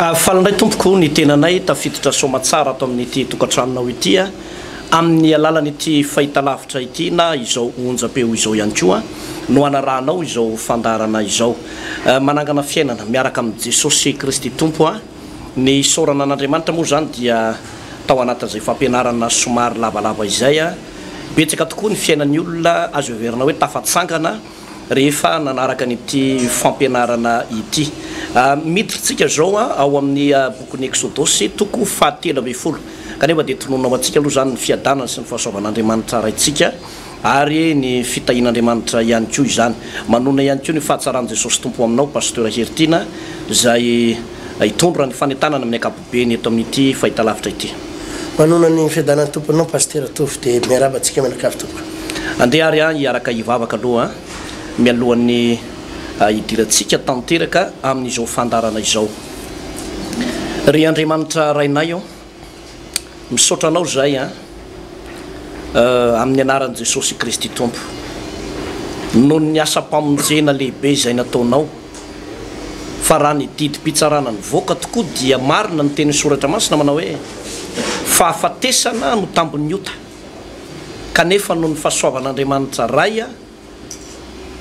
Faly indray tompoko ny tenanay tafiditra soamatsara ato amin'ity tokantranonao ity amin'ny alalan'ity fahitalavitra ity na izao onjam-peo izao ihany koa no anarahanao izao fandaharana izao. Manangana fiainana miaraka amin'i Jesosy Kristy Tompo. Ny isaorana an'Andriamanitra moa izany dia tao anatin'izay fampianarana somary lavalava izay. Betsaka tokoa ny fiainan'ny olona azo heverina hoe tafatsangana rehefa nanaraka an'ity fampianarana ity. Miditra tsika izao ao amin'ny bokin'ny Eksodosy toko fahatelo ambin'ny folo. Kanefa dia tononina ho antsika aloha izany ny fiadanana sy ny fahasoavan'Andriamanitra Raintsika ary ny fitahian'Andriamanitra ihany koa izany. Manonona ihany koa ny fahatsaran'i Jesosy Tompo aminao Pasteur Heritiana izay hitondra ny fanentanana amin'ny ankapobeny eto amin'ity fahitalavitra ity. Manonona ny fiadanan'ny Tompo aminao Pasitera Tovo dia miarahaba antsika mianakavy tompoko. Andeha ary an hiaraka hivavaka aloha mialohan'ny hidirantsika tanteraka amin'izao fandaharana izao. Ry Andriamanitra Rainay ô, misaotra Anao izahay an amin'ny anaran'i Jesosy Kristy Tompo noho ny asam-pamonjena lehibe izay nataonao, fa raha ny didim-pitsarana nivoaka tokoa dia marina ny tenin'ny Soratra Masina manao hoe, Fahafatesana no tambin'ny ota, kanefa noho ny fahasoavan'Andriamanitra Ray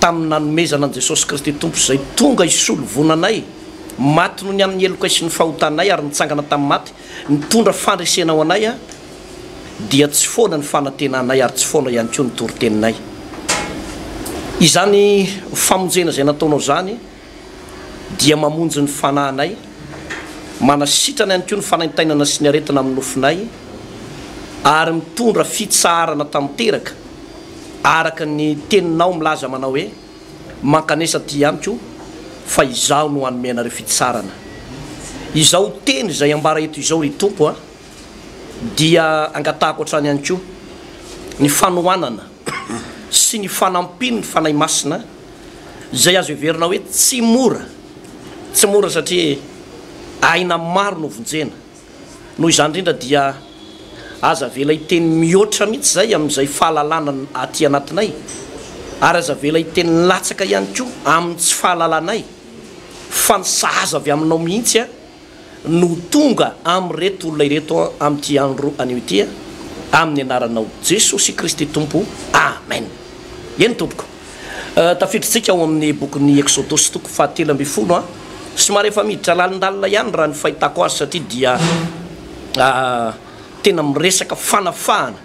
tamin'ny nanomezana an'i Jesosy Kristy Tompo izay tonga hisolo voina anay, maty noho ny amin'ny helokay sy ny fahotanay ary nitsangana tamin'ny maty, nitondra fandresena ho anay, dia tsy foana ny fanantenanay ary tsy foana ihany koa ny toriteninay. Izany famonjena izay nataonao izany dia mamonjy ny fanahinay, manasitrana ihany koa ny fanaintainana sy ny aretina amin'ny nofonay, ary mitondra fitsaharana tanteraka araka ny teninao milaza manao hoe, Mankanesa aty amiko, fa Izaho no hanome anareo fitsarana. Izao teny izay ambara eto izao, ry Tompo a, dia angatahako hatrany ihany koa ny fanohanana sy ny fanampian'ny Fanahy Masina izay azo heverina hoe tsy mora, tsy mora satria aina maro no vonjena. Noho izany indrindra dia aza avela hiteny mihoatra mihitsy izay amin'izay fahalalana aty anatinay ary aza avela hiteny latsaka ihany koa amin'ny tsy fahalalanay fa ny sahaza avy aminao mihitsy no ho tonga amin'ireto olona ireto amin'ity andro anio ity amin'ny anaranao Jesosy Kristy Tompo Amen. Eny tompoko. Tafiditsika ao amin'ny bokin'ny Eksodosy toko fahatelo ambin'ny folo an. Somary efa miditra lalindalina ihany raha ny fahitako azy satria dia tena miresaka fanafahana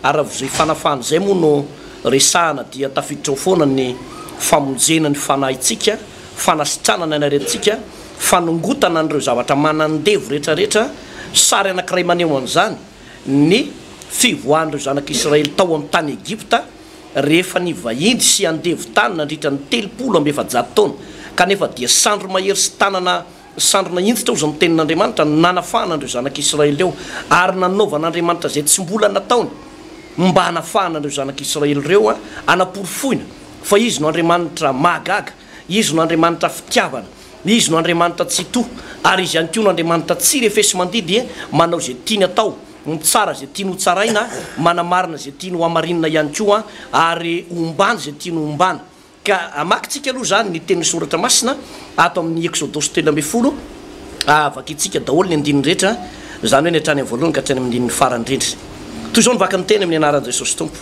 ary raha vao izay fanafahana izay moa no resahana dia tafiditra ao foana ny famonjena ny fanahintsika, fanasitranana ny aretintsika, fanongotana an'ireo zavatra manandevo rehetrarehetra, sary anankiray maneho an'izany ny fivoahan'ireo zanak'Israely tao amin'ny tany Egypta rehefa nivahiny sy andevo tany nandritra ny 430 taona, kanefa dia sandry mahery sy tanana Sandry nahinjitra hozy ny tenin'Andriamanitra no nanafahana an'ireo zanak'Israely ireo, ary nanaovan'Andriamanitra izay tsy mbola nataony mba hanafahana an'ireo zanak'Israely ireo, hanaporofoina fa Izy no Andriamanitra mahagaga, Izy no Andriamanitra fitiavana, Izy no Andriamanitra Tsitoha, ary Izy ihany koa no Andriamanitra tsy refesi-mandidy, manao izay tiany atao, mitsara izay tiany hotsaraina, manamarina izay tiany hohamarinina ihany koa, ary ombany izay tiany hombana. Ka hamakintsika aloha izany ny tenin'ny Soratra Masina ato amin'ny Eksodosy 13, vakintsika daholo ny andininy rehetra, izany hoe ny hatrany amin'ny voalohany ka hatrany amin'ny andininy farany indrindra. Toy izao ny vaky ny teny amin'ny anaran'i Jesosy Tompo.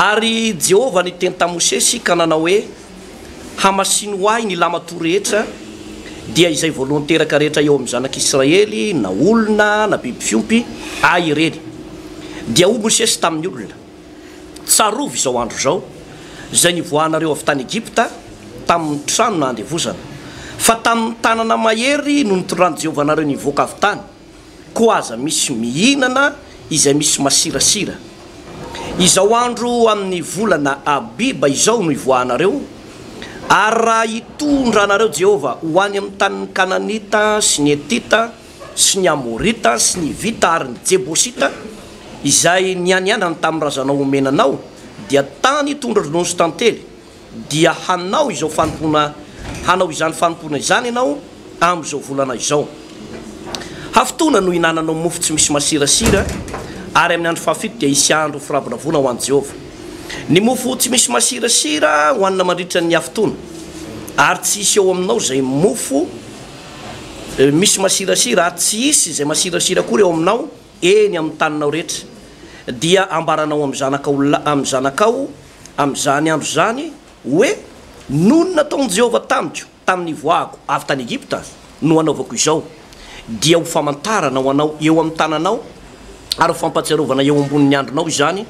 Ary Jehovah niteny tamin'i Mosesy ka nanao hoe, Hamasino ho ahy ny lamatoa rehetra, dia izay voalohany teraka rehetra eo amin'ny zanak'Israely, na olona na biby fiompy, ahy ireny. Dia hoy Mosesy tamin'ny olona, Tsarovy izao andro izao, izay nivoahanareo avy tany Egypta, tamin'ny trano nahandevozana. Fa tamin'ny tanana mahery no nitondran'i Jehovah anareo nivoaka avy tany, koa aza misy mihinana izay misy masirasira. Izao andro amin'ny volana Abiba izao no hivoahanareo, ary raha hitondra anareo Jehovah ho any amin'ny tanin'ny Kananita sy ny Hetita, sy ny Amorita sy ny Hivita ary ny Jebosita, izay nianianany tamin'ny razanao homena anao, dia tany hitondra ronono sy tantely, dia hanao izao fanompoana hanao izany fanompoana izany ianao amin'izao volana izao. Hafitoana no hihinananao mofo tsy misy masirasira, ary amin'ny andro fahafito dia hisy andro firavoravoana ho an'i Jehovah. Ny mofo tsy misy masirasira hohanina mandritra ny hafitoana, ary tsy hisy eo aminao izay mofo. misy masirasira, ary tsy hisy izay masirasira akory eo aminao eny amin'ny taninao rehetra. Dia hambaranao amin'ny zanakao amin'ny zanakao amin'izany andro izany hoe, Noho ny nataon'i Jehovah tamiko tamin'ny nivoahako avy tany Egypta no hanaovako izao, dia ho famantarana ho anao eo amin'ny tananao ary ho fampahatsiarovana eo ambonin'ny andronao izany,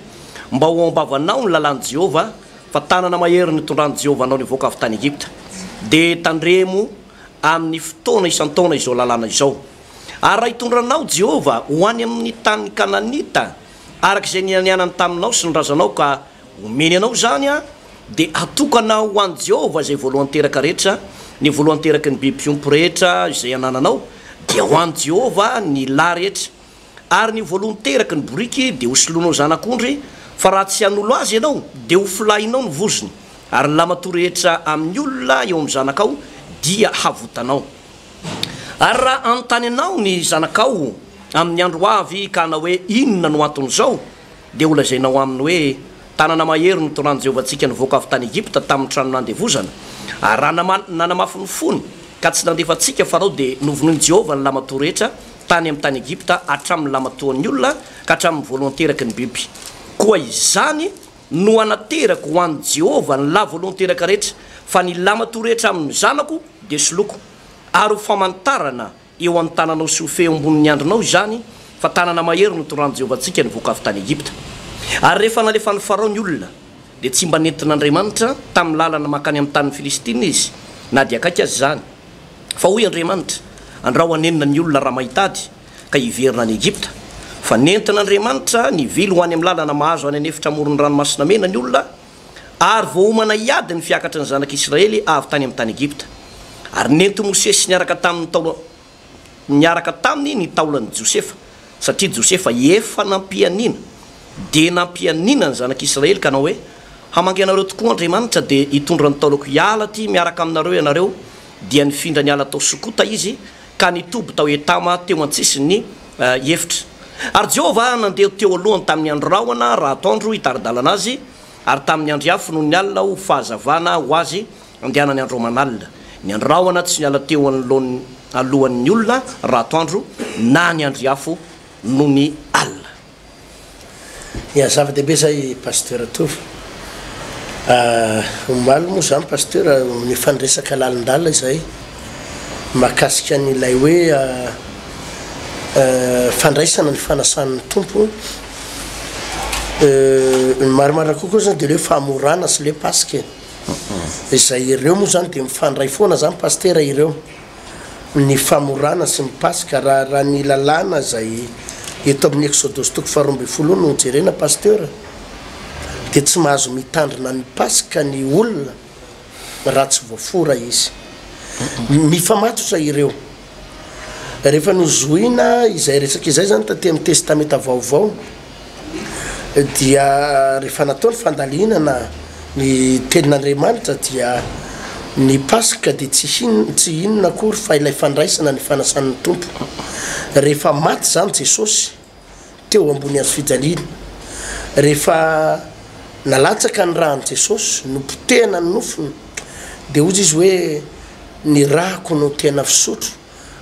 mba ho ao am-bavanao ny lalàn'i Jehovah, fa tanana mahery nitondran'i Jehovah anao nivoaka avy tany Egypta. Dia tandremo amin'ny fotoana isan-taona izao lalàna izao. Ary raha hitondra anao Jehovah ho any amin'ny tany Kananita, araka izay nianianany taminao sy ny razanao ka omeny anao izany, dia hatokana ho an'i Jehovah izay voalohan-teraka rehetra, ny voalohan-teraky ny biby fiompy rehetra izay anananao, dia ho an'i Jehovah ny lahy rehetra. Ary ny voalohan-teraky ny boriky dia hosoloinao zanak'ondry, fa raha tsy hanolo azy ianao, dia hofilahinao ny vozony, ary ny lamatoa rehetra amin'ny olona eo amin'ny zanakao dia havotanao. Ary raha hanontany anao ny zanakao amin'ny andro ho avy ka hanao hoe, Inona no anton'izao? dia holazainao aminy hoe, Tanana mahery notondran'i Jehovah antsika nivoaka avy tany Egypta tamin'ny tranon'andevozana. Ary raha nanamafy ny fony ka tsy nandefa antsika Farao, dia novonoin'i Jehovah ny lamatoa rehetra tany amin'ny tany Egypta, hatramin'ny lamatoan'ny olona ka hatramin'ny voalohan-teraky ny biby. Koa izany no hanaterako ho an'i Jehovah ny lahy voalohan-teraka rehetra, fa ny lamatoa rehetra amin'ny zanako dia soloko, ary ho famantarana Eo amin'ny tananao sy ho fehy eo ambonin'ny andrinao izany, fa tanana mahery no toran'i Jehovah antsika nivoaka avy tany Egypta. Ary rehefa nalefan'i Farao ny olona, dia tsy mba nentin'Andriamanitra tamin'ny lalana mankany amin'ny tanin'ny Filistina izy, na dia akaiky aza izany. Fa hoy Andriamanitra, Andrao hanenina ny olona raha mahita ady, ka hiverina any Egypta. Fa nentin'Andriamanitra nivily ho any amin'ny lalana mahazo any an'efitra amoron'ny Ranomasina Mena ny olona, Ary voaomana hiady ny fiakatry ny zanak'i Israely avy tany amin'ny tany Egypta. Ary nentin'i Mosesy niaraka tamin'ny taola niaraka taminy ny taolan'i Josefa, satria Josefa efa nampianiana, dia nampianiana ny zanak'i Israely ka nanao hoe, Hamangy anareo tokoa Andriamanitra, dia hitondra ny taolako hiala aty miaraka aminareo ianareo. Dia nifindra niala tao Sokota izy ka nitoby tao Etama teo an-tsisin'ny efitra. Ary Jehovah nandeha teo alohany tamin'ny andro rahona raha atoandro hitari-dalana azy, ary tamin'ny andro afo nony alina ho fahazavana ho azy handehanany andro aman'alina. Ny andro rahona tsy niala teo anoloan'ny alohan'ny olona raha atoandro, na ny andro afo nony alina. Ya, zava-dehibe zay Pasteur Tovo. Omaly moa zany Pasteur nifandresaka lalindalina izahay mahakasika an'ilay hoe fandraisana ny fanasan'ny Tompo. Ny marimarina kokoa zany dia le hoe famorana sy le Paska e. Izay ireo moa zany dia mifandray foana zany Pasitera ireo. ny famorana sy ny Paska, raha raha ny lalàna izay eto amin'ny Eksodosy toko faharoa ambinifolo no jerena Pasteur dia tsy mahazo mitandrina ny Paska ny olona raha tsy voafora izy. Mifamatotra ireo. Rehefa nozohina izay resaka izay izany taty amin'ny Testamenta Vaovao dia rehefa natao ny fandalinana ny tenin'Andriamanitra dia ny Paska dia tsy hin tsy inona akory fa ilay fandraisana ny fanasan'ny Tompo. Rehefa maty izany Jesosy teo ambony hazo fijaliana, rehefa nalatsaka ny ràn'i Jesosy, nopotehana ny nofony, dia hozy Izy hoe, ny ràko no tena fisotro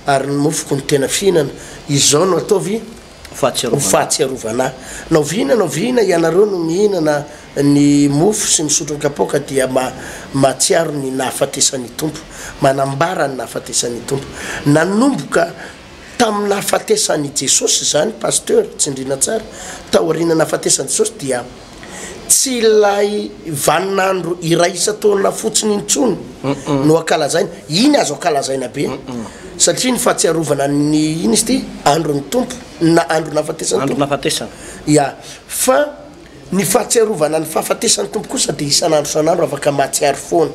ary ny mofoko no tena fihinana, izao no ataovy ho fahatsiarovana ahy. Na oviana na oviana ianareo no mihinana ny mofo sy misotro ny kapoaka dia mahatsiaro ny nahafatesan'ny Tompo, manambara ny nahafatesan'ny Tompo. Nanomboka tamin'ny nahafatesan'i Jesosy izany, Pasteur, tsindriana tsara, taorian'ny nahafatesan'i Jesosy dia Tsy ilay vaninandro iray isan-taona fotsiny intsony no ankalazaina. Iny azo ankalazaina be satria ny fahatsiarovana ny ino izy ity? Andron'ny Tompo na andro nahafatesan'ny Andro Tompo. nahafatesana. Ya. Fa ny fahatsiarovana ny fahafatesan'ny Tompo kosa dia isan'andro isan'andro afaka mahatsiaro foana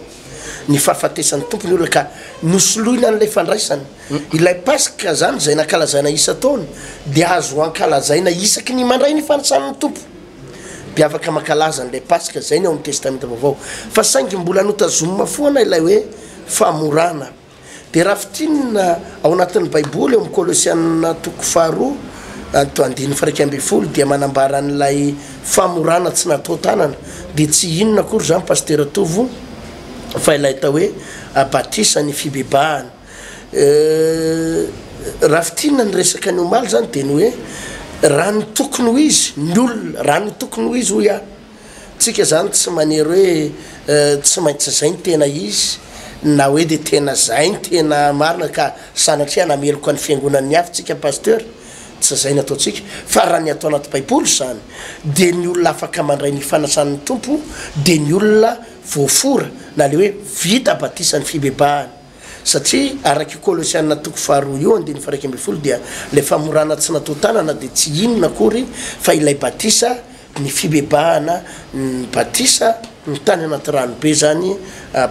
ny fahafatesan'ny Tompo ny olona ka nosoloina an'ilay fandraisana. Ilay Paska izany izay nankalazaina isan-taona dia azo ankalazaina isaky ny mandray ny fanasan'ny Tompo. dia afaka mankalaza an'ilay Paska, izay ny ao amin'ny Testamenta Vaovao. Fa saingy mbola notazomina foana ilay hoe famorana. Dia raha fintinina ao anatin'ny Baiboly, ao amin'ny Kolosiana toko faharoa, andininy faha-11, dia manambara an'ilay famorana tsy natao tanana, dia tsy inona akory izany Pasitera Tovo, fa ilay atao hoe batisa ny fibebahana. Raha fintinina ny resaka ny omaly zany dia ny hoe raha ny tokony ho izy ny olona, raha ny tokony ho izy hoy aho, tsika zany tsy manery hoe tsy maintsy zay ny tena izy na hoe dia tena zay ny tena marina ka sanatria hanameloka ny fiangonan'ny hafa tsika Pasteur, tsy zay ny ataontsika fa raha ny ato anaty baiboly zany dia ny olona afaka mandray ny fanasan'ny Tompo dia ny olona voafora na le hoe vita batisa ny fibebahana. Satria araka io Kolosiana toko faharoa io andininy faha 11 dia ilay famorana tsy natao tanana dia tsy inona akory fa ilay batisa, ny fibebahana, ny batisa ny tany anaty rano be zany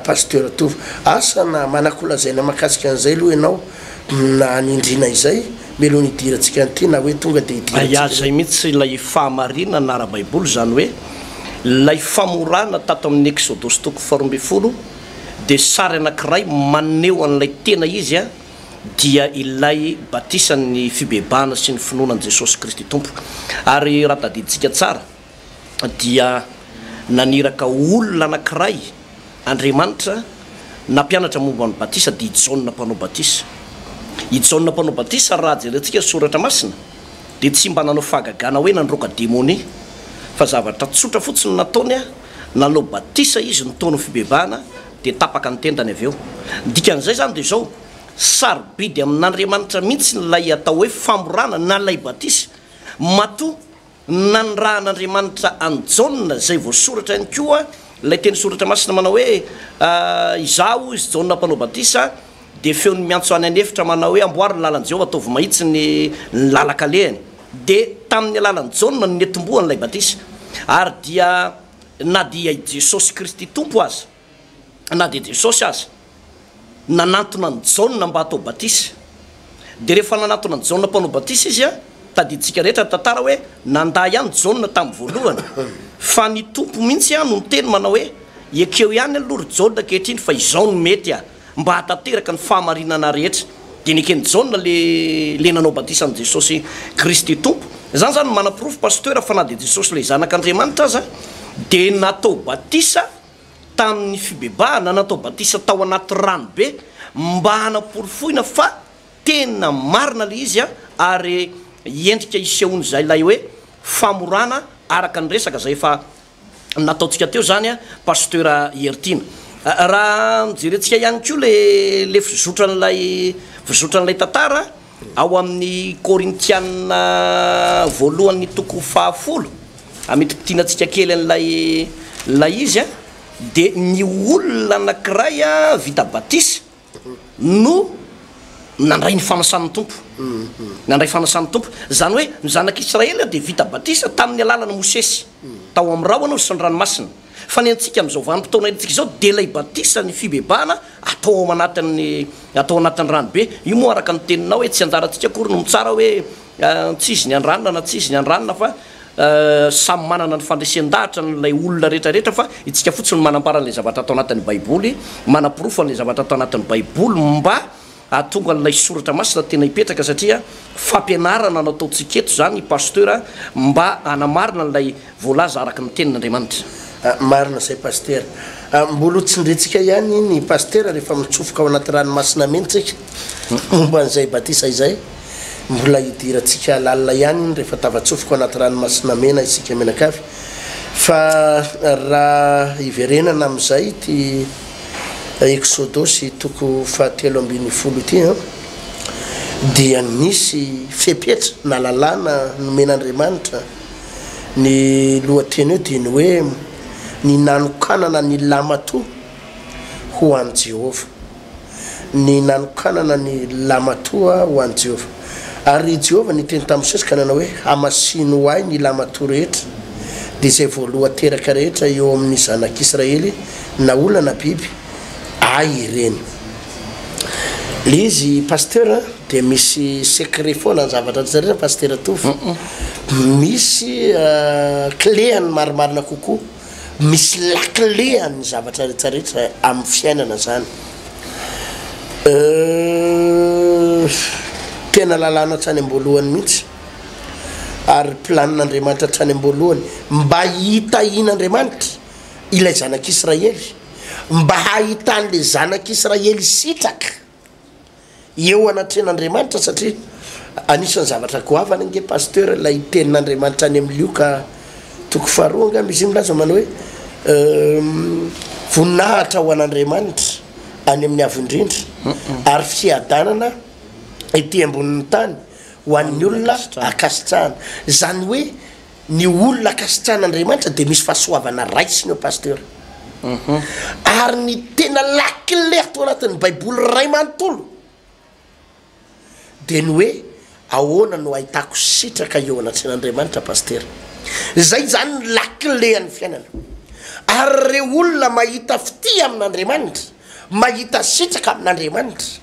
Pasteur Tovo. Asa na manakolazaina makasika an'izay aloha ianao na hanindriana izay mialoha ny hidirantsika an'ity na hoe tonga dia hidirantsika. Aya izay mihitsy ilay fahamarinana ara-baiboly izany hoe ilay famorana tato amin'ny Eksodosy toko faharoa 12 dia sary anankiray maneho an'ilay tena izy dia ilay batisan'ny fibebahana sy ny finoana an'i Jesosy Kristy Tompo. Ary raha tadidintsika tsara dia naniraka olona anankiray Andriamanitra nampianatra momba ny batisa dia i Jaona mpanao batisa. I Jaona mpanao batisa raha jerentsika ny soratra masina dia tsy mba nanao fahagagana hoe nandroaka demonia fa zavatra tsotra fotsiny no nataony Nanao batisa izy ny taon'ny fibebahana dia tapaka ny tendany avy eo. Ny dikan'izay izany dia izao, sarobidy amin'Andriamanitra mihitsy ilay atao hoe famorana na ilay batisa. Matoa nanirahan'Andriamanitra an'i Jaona izay voasoratra ihany koa ilay teny soratra masina manao hoe, Izaho, hoy izy, Jaona mpanao batisa, dia feon'ny miantso any an'efitra manao hoe, Amboary ny lalan'i Jehovah, ataovy mahitsy ny lalan-kalehany. Dia tamin'ny alalan'i Jaona no nitomboan'ilay batisa. Ary dia na dia i Jesosy Kristy Tompo aza, na dia Jesosy aza, nanantona an'i Jaona mba hatao batisa. Dia rehefa nanantona an'i Jaona mpanao batisa izy, tadidintsika rehetra ny tantara hoe nandà ihany Jaona tamin'ny voalohany, fa ny Tompo mihitsy no niteny manao hoe, Ekeo ihany aloha ry Jaona ankehitriny fa izao no mety a! mba hahatanteraka ny fahamarinana rehetra. Dia neken'i Jaona le le nanao batisa an'i Jesosy Kristy Tompo. Izany zany manaporofo Pasteur fa na dia Jesosy ilay Zanak'Andriamanitra aza dia natao batisa tamin'ny fibebahana, natao batisa tao anaty rano be mba hanaporofoina fa tena marina le izy ary endrika isehoan'izay ilay hoe famorana araka ny resaka izay efa nataontsika teo zany Pasteur Heritiana. Raha jerentsika ihany koa le le fizotran'ilay fizotran'ilay tantara ao amin'ny Korintiana voalohany toko fahafolo, hamintimpintinantsika kely an'ilay ilay izy dia ny olona anankiray vita batisa no nandray ny fanasan'ny Tompo. Nandray fanasan'ny Tompo. Izany hoe ny zanak'Israely dia vita batisa tamin'ny alalan'i Mosesy, tao amin'ny rahona sy ny ranomasina. Fa ny antsika amin'izao vanim-potoana iainantsika izao dia ilay batisa ny fibebahana atao ao anatin'ny atao anatin'ny ranobe. Io moa araka ny teninao hoe tsy anjarantsika akory no mitsara hoe Tsy izy ny andranona na tsy izy ny andranona fa samy manana ny fandresen-dahatra an'ilay olona rehetra rehetra fa itsika fotsiny no manampara an'ilay zavatra ato anatin'ny baiboly, manaporofo an'ilay zavatra ato anatin'ny baiboly mba hahatonga an'ilay soratra masina tena hipetraka satria fampianarana no ataontsika eto izany Pasteur mba hanamarina an'ilay voalaza araka ny tenin'Andriamanitra. Marina izay Pasitera. Mbola ho tsindrintsika ihany iny Pasitera rehefa mitsofoka ao anaty ranomasina mena tsika momba an'izay batisa izay. Mbola hidirantsika lalina ihany iny rehefa tafatsofoka ao anaty ranomasina mena isika mianakavy. Fa raha hiverenana amin'izay ity Eksodosy toko fahatelo ambin'ny folo ity an, dia nisy fepetra na lalàna nomen'Andriamanitra. Ny lohateny eo dia ny hoe ny nanokanana ny lamatoa ho an'i Jehovah. Ny nanokanana ny lamatoa ho an'i Jehovah. Ary i Jehovah niteny tamin'i Mosesy ka nanao hoe, Hamasino ho ahy ny lamatoa rehetra, dia izay voalohan-teraka rehetra eo amin'ny zanak'Israely, na olona na biby, ahy ireny. Le izy Pasteur a, dia misy secret foana ny zavatra rehetra rehetra Pasteur Tovo. Misy clé an'ny marimarina kokoa, misy lakile an'ny zavatra rehetra rehetra amin'ny fiainana zany. Tena lalàna hatrany am-boalohany mihitsy ary planin'Andriamanitra hatrany am-boalohany mba hitahian'Andriamanitra ilay zanak'Israely. Mba hahitan'ilay zanak'Israely sitraka. eo anatrehan'Andriamanitra satria anisan'ny zavatra goavana ange Pasteur ilay tenin'Andriamanitra any amin'ny Lioka toko faharoa angamba izy io milaza manao hoe voninahitra ho an'Andriamanitra any amin'ny avo indrindra ary fiadanana ety ambonin'ny tany ho an'ny olona ankasitrahana. Izany hoe ny olona ankasitrahan'Andriamanitra dia misy fahasoavana raisiny eo Pasteur. Ary ny tena lakile ato anatin'ny baiboly iray manontolo dia ny hoe ahoana no ahitako sitraka eo anatrehan'Andriamanitra Pasitera. Izay izany ny lakile an'ny fiainana. Ary ireo olona mahita fitia amin'Andriamanitra, mahita sitraka amin'Andriamanitra,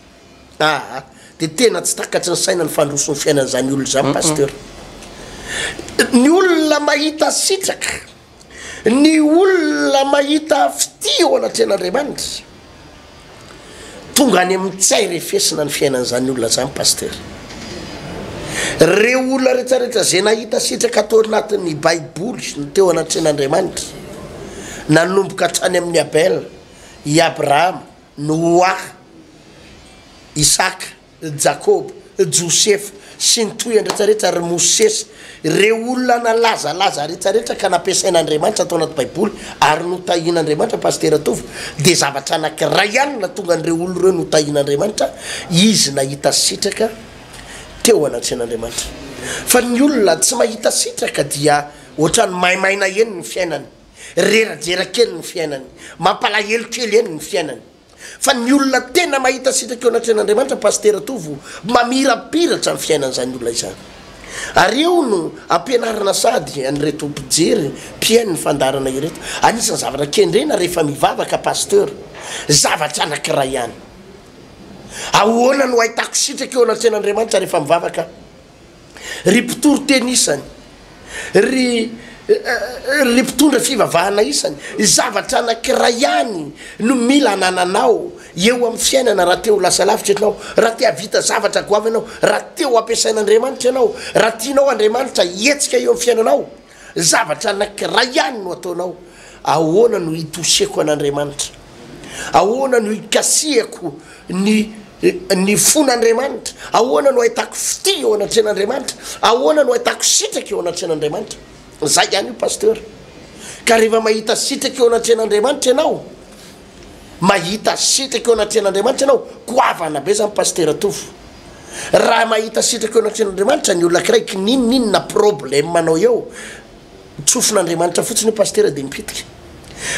aa dia tena tsy takatry ny saina ny fandroson'ny fiainan'izany olona izany Pasteur. Ny olona mahita sitraka, Ny olona mahita fitia eo anatrehan'Andriamanitra, tonga any amin'ny tsy hay refesina ny fiainan'izany olona izany Pasteur. Ireo olona rehetrarehetra izay nahita sitraka tao anatin'ny Baiboly ny teo anatrehan'Andriamanitra, nanomboka hatrany amin'i Abel, i Abrahama, Noa, Isaka, Jakoba, Josefa, sy ny tohiny rehetrarehetra, ry Mosesy, ireo olona nalazalaza rehetrarehetra ka nampiasain'Andriamanitra tao anaty Baiboly ary notahian'Andriamanitra, Pasitera Tovo, dia zavatra anankiray ihany no nahatonga an'ireo olona ireo notahian'Andriamanitra, izy nahita sitraka teo anatrehan'Andriamanitra. Fa ny olona tsy mahita sitraka dia ohatran'ny maimaina eny ny fiainany, reradrera kely ny fiainany, mampalahelo kely eny ny fiainany. Fa ny olona tena mahita sitraka eo anatrehan'Andriamanitra Pasitera Tovo, mamirapiratra ny fiainan'izany olona izany. Ary eo no ampianarina sady an'ireto mpijery, mpihaino ny fandaharana ireto. Anisan'ny zavatra kendrena rehefa mivavaka Pasteur, zavatra anankiray ihany. Ahoana no ahitako sitraka eo anatrehan'Andriamanitra rehefa mivavaka aho? Ry mpitory teny isany, ry ry mpitondra fivavahana isany, zavatra anankiray ihany no mila anananao eo amin'ny fiainana raha te ho lasa lavitra ianao, raha te hahavita zavatra goavana ianao, raha te ho ampiasain'Andriamanitra ianao, raha tianao Andriamanitra hihetsika eo amin'ny fiainanao, zavatra anankiray ihany no ataonao, ahoana no hitoseko an'Andriamanitra? Ahoana no hikasihako ny ny fon'Andriamanitra? Ahoana no ahitako fitia eo anatrehan'Andriamanitra? Ahoana no ahitako sitraka eo anatrehan'Andriamanitra? Zay ihany io Pasteur. Ka rehefa mahita sitraka eo anatrehan'Andriamanitra ianao, mahita sitraka eo anatrehan'Andriamanitra ianao, goavana be zany Pasteur Tovo. Raha mahita sitraka eo anatrehan'Andriamanitra ny olona ankiray, k'n'inon'inona problème anao eo, Tsofin'Andriamanitra fotsiny io Pasitera dia mipitika.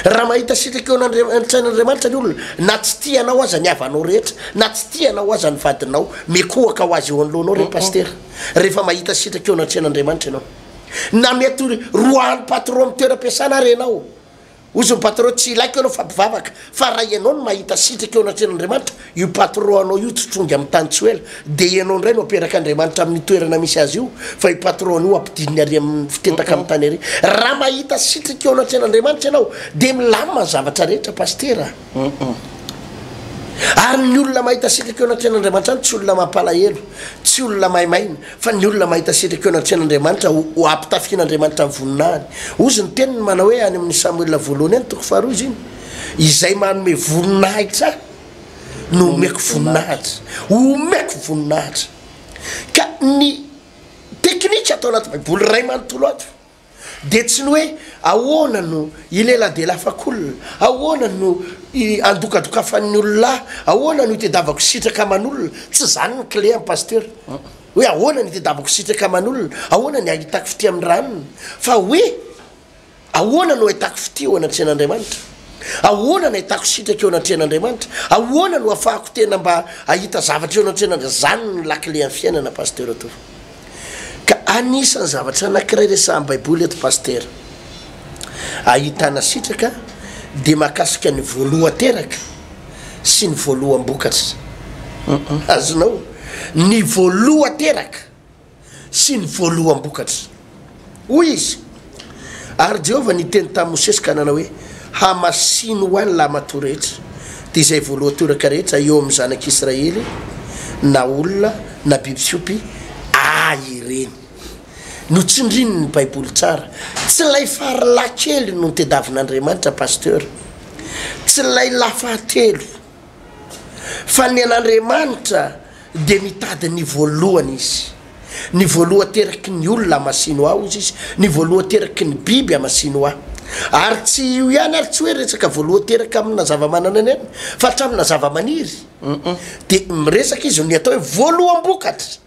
Raha mahita sitraka eo an'Andriamanitra ny olona, na tsy tia anao aza ny havanao rehetra, na tsy tia anao aza ny vadinao, mikohaka ho azy eo anoloanao re Pasitera, rehefa mahita sitraka eo anatrehan'Andriamanitra ianao. Na mety roahan'ny patron amin'ny toeram-piasana ary ianao, Hozy ny patron, tsy ilaiko ianao fa mpivavaka, fa raha ianao no mahita sitraka eo anatrehan'Andriamanitra, io patron anao io tsy trongy amin'ny tany tsy ho ela, dia ianao indray no aperak'Andriamanitra amin'io toerana misy azy io, fa io patron an'io ampidininy ary amin'ny fitetaka amin'ny tany ary. Raha mahita sitraka eo anatrehan'Andriamanitra ianao, dia milamina ny zavatra rehetra Pasitera a. Ary ny olona mahita sitraka eo anatrehan'Andriamanitra any tsy olona mampalahelo, tsy olona maimaina, Fa ny olona mahita sitraka eo anatrehan'Andriamanitra ho ho ampitafian'Andriamanitra ny voninahiny. Hozy ny teniny manao hoe any amin'ny Samoela voalohany any toko faharoa izy iny, Izay manome voninahitra ahy no omeko voninahitra. Omeko voninahitra. Ka ny teknika ato anaty Baiboly iray manontolo ato Dia tsy ny hoe ahoana no ileladelafako olona, ahoana no andokadokafan'ny olona ahy, ahoana no itedavako sitraka aman'olona, tsy izany ny clé an Pasteur, hoe ahoana no itedavako sitraka aman'olona, ahoana ny ahitako fitia amin'ny ranona, fa hoe ahoana no ahitako fitia eo anatrehan'Andriamanitra, ahoana no ahitako sitraka eo anatrehan'Andriamanitra, ahoana no ahafahako tena mba hahita zavatra eo anatrehan'Andriamanitra, izany no lakile an'ny fiainana Pasteur Tovo. Ka anisan'ny zavatra anankiray resahan'ny baiboly eto Pasitera ahitana sitraka dia mahakasika ny voalohan-teraka sy ny voaloham-bokatra. Azonao? Ny voalohan-teraka sy ny voaloham-bokatra. Hoy izy, Ary Jehovah niteny tamin'i Mosesy ka nanao hoe, Hamasino ho ahy ny lahimatoa rehetra, dia izay voalohan-toraka rehetra eo amin'ny zanak'Israely, na olona na biby fiompy, ahy ireny. Notsindriny ny Baiboly tsara. Tsy ilay farilahy kely no notediavin'Andriamanitra, Pasteur. Tsy ilay lahy fahatelo. Fa ny an'Andriamanitra. dia mitady ny voalohany Izy. Ny voalohan-teraky ny olona hamasino ahy, hozy Izy, ny voalohan-teraky ny biby hamasino ahy. Ary tsy io ihany ary tsy hoe resaka voalohan-teraka amina zava-manan'aina ihany, fa hatramina zava-maniry. Dia miresaka Izy ny atao hoe voaloham-bokatra.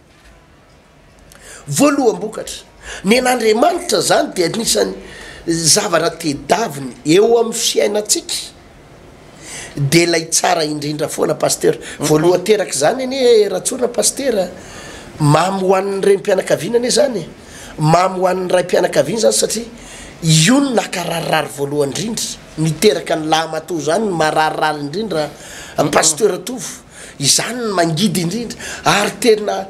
Voaloham-bokatra. Ny an'Andriamanitra izany dia anisan'ny zavatra tedaviny eo amin'ny fiainantsika dia ilay tsara indrindra foana Pasteur. Voalohan-teraka izany anie Ratsorina Pasitera, mamy ho an'ny renim-pianakaviana anie izany e, mamy ho an'ny raim-pianakaviana izany satria io no nankararirary voalohany indrindra, niteraka ny lahimatoa izany no mararirary indrindra Pasteur Tovo. Izany no mangidy indrindra ary tena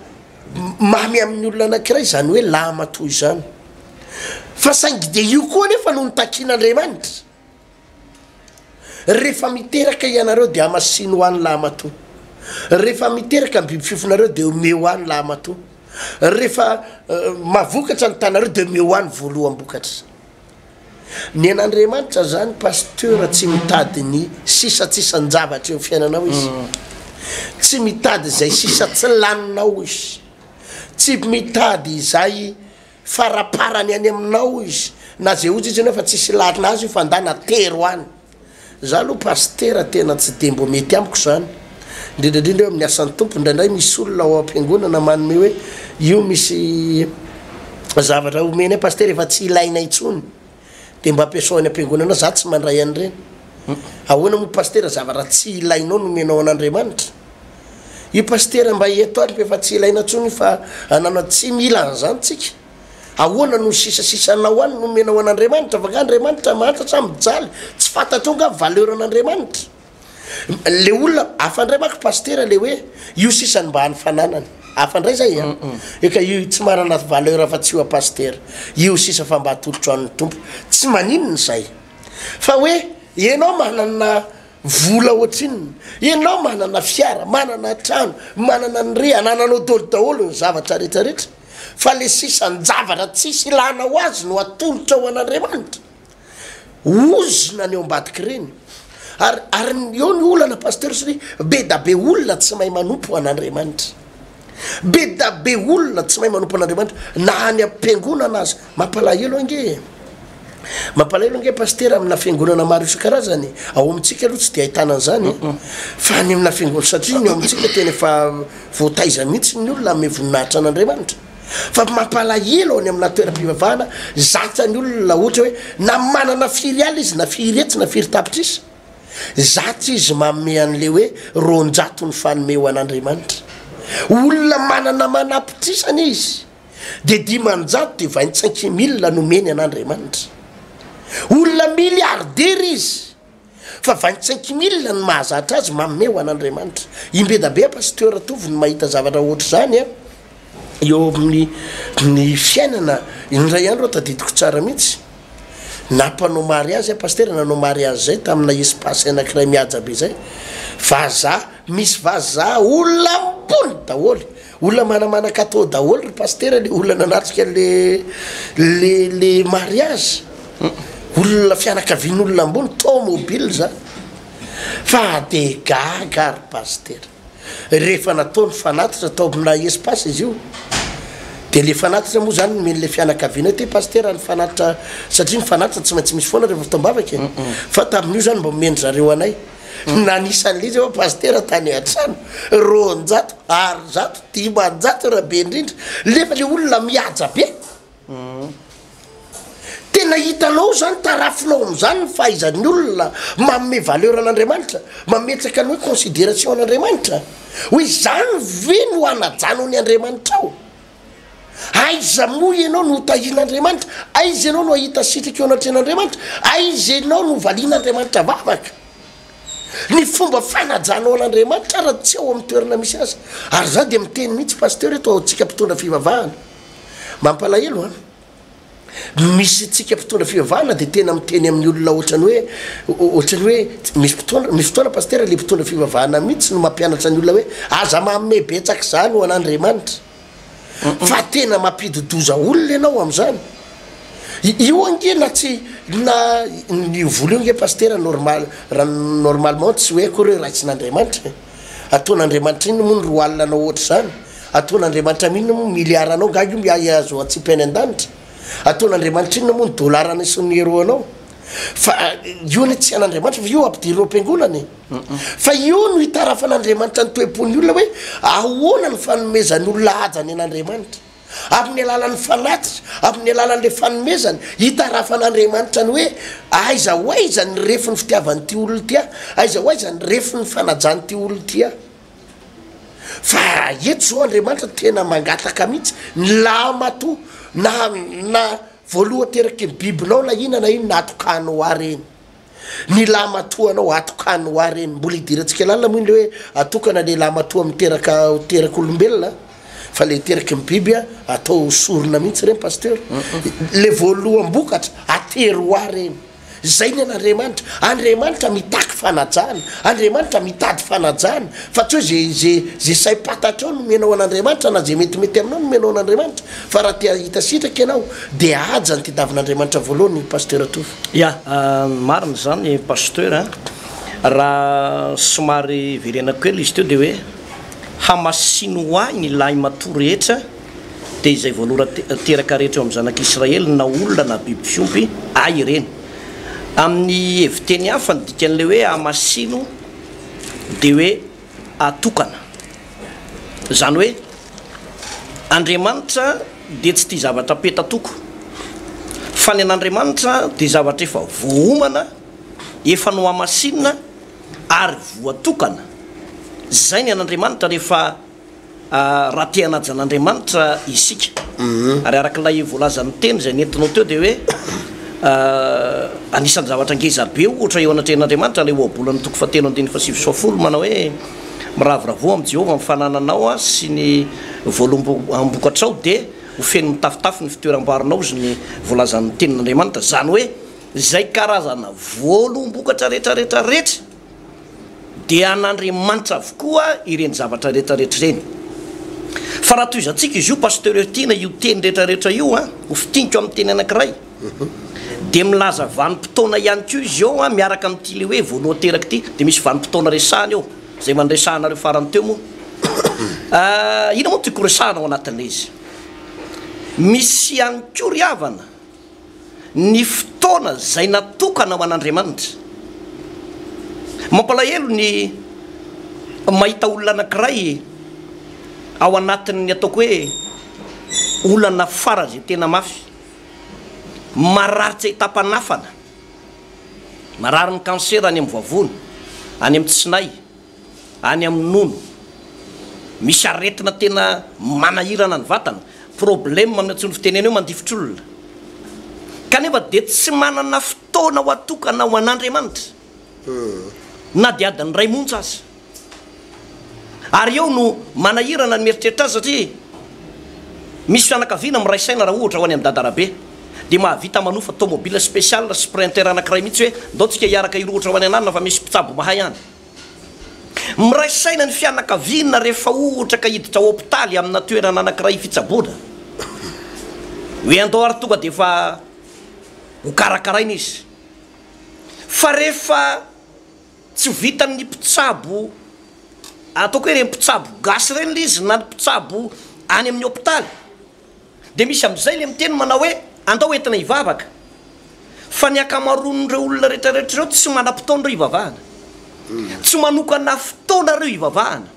mamy amin'ny olona anankiray izany hoe lahimatoa izany. Fa saingy dia io koa anefa no notakian'Andriamanitra. Rehefa miteraka ianareo dia hamasino ho ahy ny lahimatoa. Rehefa miteraka ny biby fifonareo dia omeo ahy ny lahimatoa. Rehefa mahavokatra ny tanareo dia omeo ahy ny voaloham-bokatra. Ny an'Andriamanitra zany Pasteur tsy mitady ny sisatsisan-javatra eo fiainanao izy. Tsy mitady izay sisa tsy laninao izy. Tsy mitady izay faraparany any aminao izy. Na ze ozy izy nefa tsisy ilana azy io fa ndana atero any. Za aloha pasitera tena tsy de mbo mety amiko zany, indrindra indrindra eo amin'ny asan'ny Tompo, indraindray misy olona ao am-piangonana manome hoe io misy zavatra omenay pasitera efa tsy ilaina intsony de mba ampiasao any am-piangonana, za tsy mandray an'ireny. Ahoana moa pasitera zavatra tsy ilainao no omenao an'Andriamanitra? Io pasitera mba eto ary efa tsy ilaina intsony io fa anana tsy mila an'izany tsika. Ahoana no sisasisanao any no omenao an'Andriamanitra? Fa nga Andriamanitra mahantra sa mijaly? Tsy fantatrao nga valeur an'Andriamanitra? Le olona hafa ndray manko pasitera le hoe io sisa no mba hany fananany. Hafa ndray zay an. Eka io tsy manana valeur afa tsy io a pasitera. Io sisa fa mba atolotro an'ny Tompo. Tsy maninona izay. Fa hoe enao manana vola ohatrinona? Enao manana fiara, manana trano, manana ny re, anananao daholo daholo ny zavatra rehetra rehetra. Fa le sisan-javatra tsisy ilana ho azy no atolotra ho an'Andriamanitra. Ozona ny ao ambadik'ireny. Ary, ary eo ny olana Pasteur satria be da be olona tsy mahay manompo an'Andriamanitra. Be da be olona tsy mahay manompo an'Andriamanitra na any am-piangonana aza. Mampalahelo ange e. Mampalahelo ange Pasitera amina fiangonana maro isan-karazany. Ao amintsika aloha tsy dia ahitana an'izany e. Fa any amina fiangonana, satria ny ao amintsika tena efa voataiza mihitsy ny olona hanome voninahitra an'Andriamanitra. Fa mampalahelo any amina toeram-pivavahana zatra ny olona ohatra hoe na manana firy alina izy na firy hetsy na firy tapitrisa. Zatra izy manome an'le hoe 200 ny fanome ho an'Andriamanitra. Olona manana manapitrisana izy. Dia 500 dia vingt-cinq mille nomeny an'Andriamanitra. Olona milliardaire izy fa vingt-cinq mille no mahazatra azy manome ho an'Andriamanitra. Imbedabe Pasteur Tovo no mahita zavatra ohatr'izany an, eo amin'ny ny fiainana. Indray andro aho tadidiko tsara mihitsy, nampanao mariazy aho Pasitera, nanao mariazy zay tamina espace anankiray mihaja be zay, vazaha, misy vazaha olona ambony daholo. Olona manamana-katao daholo ry pasitera le olona nanatrika le le le mariage, olona fianakavian'olona ambony, tomobile zany, fa de gaga ry pasitera, rehefa natao ny fanatitra tao amina espace izy io, de le fanatitra moa zany nomen'le fianakaviana hoe ty pasitera ny fanatitra, satria ny fanatitra tsy maintsy misy foana rehefa fotoam-bavaka e, fa tamin'io zany mba omen-dry zareo anay. Nanisa an'ilay izy aho pasitera tany an-trano, 200, ary 100, 500 raha be indrindra, nefa le olona mihaja be. Tena hitanao zany, tarafinao amin'izany ny fahaizan'ny olona manome valeur an'Andriamanitra, mametraka ny hoe considération an'Andriamanitra, hoe izany ve no hanajanao ny Andriamanitrao? Aiza moa ianao no hotahian'Andriamanitra? Aiza ianao no hahita sitraka eo anatrehan'Andriamanitra? Aiza ianao no hovalian'Andriamanitra vavaka? Ny fomba fanajanao an'Andriamanitra ara tsy ao amin'ny toerana misy azy. Ary za dia miteny mihitsy Pasteur eto antsika mpitondra fivavahana. Mampalahelo an! Misy tsika mpitondra fivavahana dia tena miteny amin'ny olona ohatrany hoe ohatrany hoe misy mpitondra misy fotoana pasitera le mpitondra fivavahana mihitsy no mampianatra ny olona hoe aza manome betsaka izany ho an'Andriamanitra fa tena mampidi-doza olona ianao amin'izany. Io ange na tsy na io vola io ange pasitera normal raha normalement tsy hoe akory hoe raisin'Andriamanitra e. Ataon'Andriamanitra inona moa ny roalinanao ohatr'izany? Ataon'Andriamanitra amin'inona moa ny milliard-nao? Nga io miahy azo atsipy any an-danitra? Ataon'Andriamanitra inona moa ny dollar-nao sy ny euro-nao? Fa io anie tsy an'Andriamanitra fa io ampidirina ao am-piangonana e. Fa io no itarafan'Andriamanitra ny toe-pon'ny olona hoe ahoana ny fanomezan'olona haja ny an'Andriamanitra. Amin'ny alalan'ny fanatitra, amin'ny alalan'ilay fanomezana, itarafan'Andriamanitra ny hoe aiza ho aiza ny refin'ny fitiavan'ity olona ity ahy, aiza ho aiza ny refin'ny fanajan'ity olona ity ahy. Fa eto izao Andriamanitra tena mangataka mihitsy ny lahimatoa na na voalohan-teraky ny bibinao na inona na inona atokano ho ahy ireny. Ny lahimatoanao atokano ho ahy ireny. Mbola idirantsika lalina moa iny le hoe atokana le lahimatoa miteraka teraka olombelona fa le teraky ny biby atao sorona mihitsy ireny pasteur. Le voaloham-bokatra atero ho ahy ireny. Zay ny an'Andriamanitra. Andriamanitra mitaky fanajana. Andriamanitra mitady fanajana. Fa tsy hoe ze ze ze saim-pantatrao no omenao an'Andriamanitra na ze metimety aminao no omenao an'Andriamanitra. Fa raha te hahita sitraka ianao dia haja ny tediavin'Andriamanitra voalohany Pasteur Tovo. Ya, marina izany Pasteur a! Raha somary hiverenako kely izy teo dia hoe hamasino ho ahy ny lahimatoa rehetra dia izay voalora teraka rehetra eo amin'ny zanak'Israely na olona na biby fiompy, ahy ireny. Amin'ny heviteny hafa ny dikan'ilay hoe hamasino dia hoe atokana. Izany hoe Andriamanitra dia tsy tia zavatra peta-toko, fa ny an'Andriamanitra dia zavatra efa voaomana, efa nohamasinina ary voatokana. Izay ny an'Andriamanitra rehefa raha te hanaja an'Andriamanitra isika. Ary araka ilay voalazan'ny teny izay nentinao teo dia hoe anisan'ny zavatra ngeza be ohatra eo anatrehan'Andriamanitra ilay ohabolana toko fahatelo andininy fahasivy sy fahafolo manao hoe miravoravoa amin'i Jehovah amin'ny fanananao sy ny voaloham-bokatrao dia ho feno mitafotafo ny fitoeram-barinao hozy ny voalazan'ny tenin'Andriamanitra. Izany hoe izay karazana voaloham-bokatra rehetra rehetra rehetra Dia an'Andriamanitra avokoa ireny zavatra rehetra rehetra ireny. Fa raha tohizantsika izy io Pasteur Tiana io teny rehetra rehetra io an, ho fintiniko amin'ny teny anankiray, dia milaza vanim-potoana ihany koa izy eo an, miaraka amin'ity le hoe voalohan-teraka ity, dia misy vanim-potoana resahana eo, izay efa niresahanareo farany teo moa. Inona moa no tiako resahana ao anatin'ilay izy? Misy ihany koa ry havana, ny fotoana izay natokana ho an'Andriamanitra. Mampalahelo ny mahita olona anankiray ao anatin'ny ataoko hoe olana faran'izay tena mafy, marary tsy ahitam-panafana, marary ny kansera any amin'ny vavony, any amin'ny tsinay, any amin'ny nono. Misy aretina tena manahirana ny vatana, problème amin'ny antsoin'ny fitenena hoe mandifotr'olona. Kanefa dia tsy manana fotoana ho atokana ho an'Andriamanitra, na dia adiny iray monja aza. Ary eo no manahirana ny mieritreritra azy satria misy fianakaviana miray saina raha ohatra ho any amin'i Dadarabe dia mahavita manofa tomobile spécial sprinter anankiray mihitsy hoe ndao tsika hiaraka hirohotra ho any an'anona fa misy mpitsabo mahay any. Miray saina ny fianakaviana rehefa ohatra ka hiditra hopitaly amina toerana anankiray fitsaboana. Hoe andao ary tonga dia efa ho karakaraina izy. Fa rehefa tsy vitan'ny mpitsabo, ataoko hoe ireny mpitsabo gasy ireny ilay izy na ny mpitsabo any amin'ny hopitaly, Dia misy amin'izay ilay miteny manao hoe andao entina hivavaka. Fa ny ankamaroan'ireo olona rehetra rehetra ireo tsy manam-potoana ireo hivavahana. Tsy manokana fotoana ireo hivavahana.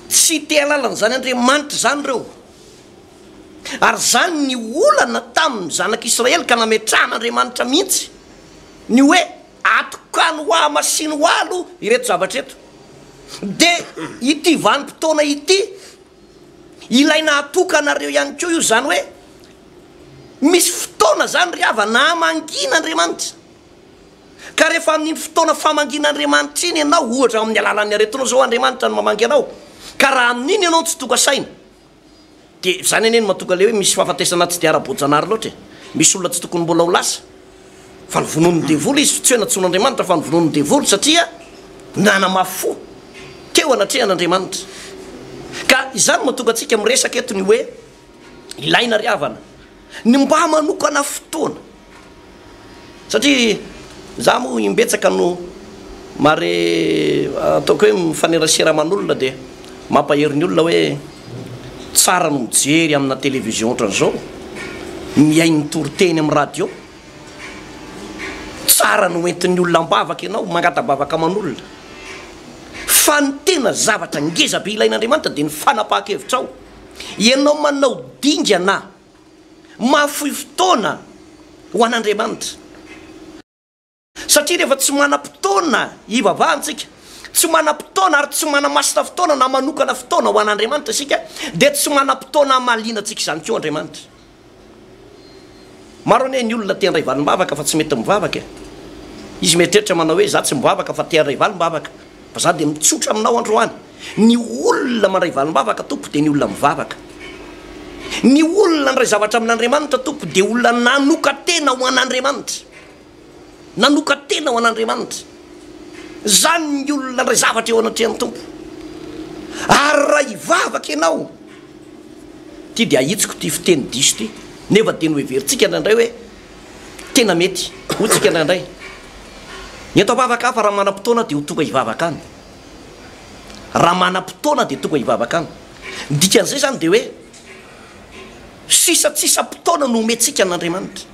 Tsy te hahalala an'izany Andriamanitra izany ireo. Ary izany ny olana tamin'ny zanak'Israely ka nametrahan'Andriamanitra mihitsy ny hoe atokano ho ahy masino ho ahy aloha ireto zavatra ireto. Dia ity vanim-potoana ity Ilaina hatokanareo ihany koa io, izany hoe misy fotoana izany ry havana hamangiana Andriamanitra. Ka rehefa amin'iny fotoana famangiana Andriamanitra iny ianao, ohatra amin'ny alalan'ny aretinao izao Andriamanitra no mamangy anao, ka raha amin'iny ianao no tsy tonga saina, dia izany anie no mahatonga ilay hoe misy fahafatesana tsy dia ara-boajanahary loatra e. Misy olona tsy tokony mbola ho lasa. Fa novonoin'ny devoly izy, tsy hoe nantsoin'Andriamanitra fa novonoin'ny devoly satria nanamafy fo teo anatrehan'Andriamanitra. Ka izany no mahatonga antsika miresaka eto ny hoe ilaina ry havana ny mba manokana fotoana. Satria za moa imbetsaka no. Mare ataoko hoe mifanerasera aman'olona dia mampahery ny olona hoe tsara no mijery amina télévision ohatran'izao, mihaino toriteny amin'ny radio, tsara no entin'ny olona am-bavaka ianao, mangata-bavaka aman'olona. Fa ny tena zavatra ngeza be ilain'Andriamanitra dia ny fanapahan-kevitrao. Ianao manao dingana mahafoy fotoana ho an'Andriamanitra. Satria rehefa tsy manam-potoana hivavahana isika, tsy manam-potoana ary tsy manamasina fotoana na manokana fotoana ho an'Andriamanitra isika, dia tsy manam-potoana hamaliana antsika izany koa Andriamanitra. Maro anie ny olona te handray valim-bavaka fa tsy mety mivavaka e. Izy mieritreritra manao hoe za tsy mivavaka fa te handray valim-bavaka. Fa za dia mitsotra aminao androany, ny olona mandray valim-bavaka tompoko dia ny olona mivavaka. Ny olona handray zavatra amin'Andriamanitra tompoko dia olona nanoka-tena ho an'Andriamanitra. Nanoka-tena ho an'Andriamanitra. Izany ny olona handray zavatra eo anatrehan'ny Tompo. Ary raha hivavaka ianao, ity dia ahitsiko ity fiteny diso ity, nefa dia noheverintsika indraindray hoe tena mety, hoy tsika indraindray, ny eto am-bavaka hafa raha manam-potoana dia ho tonga hivavaka any. Raha manam-potoana dia tonga hivavaka any. Ny dikan'izay izany dia hoe sisa-tsisam-potoana no omentsika an'Andriamanitra.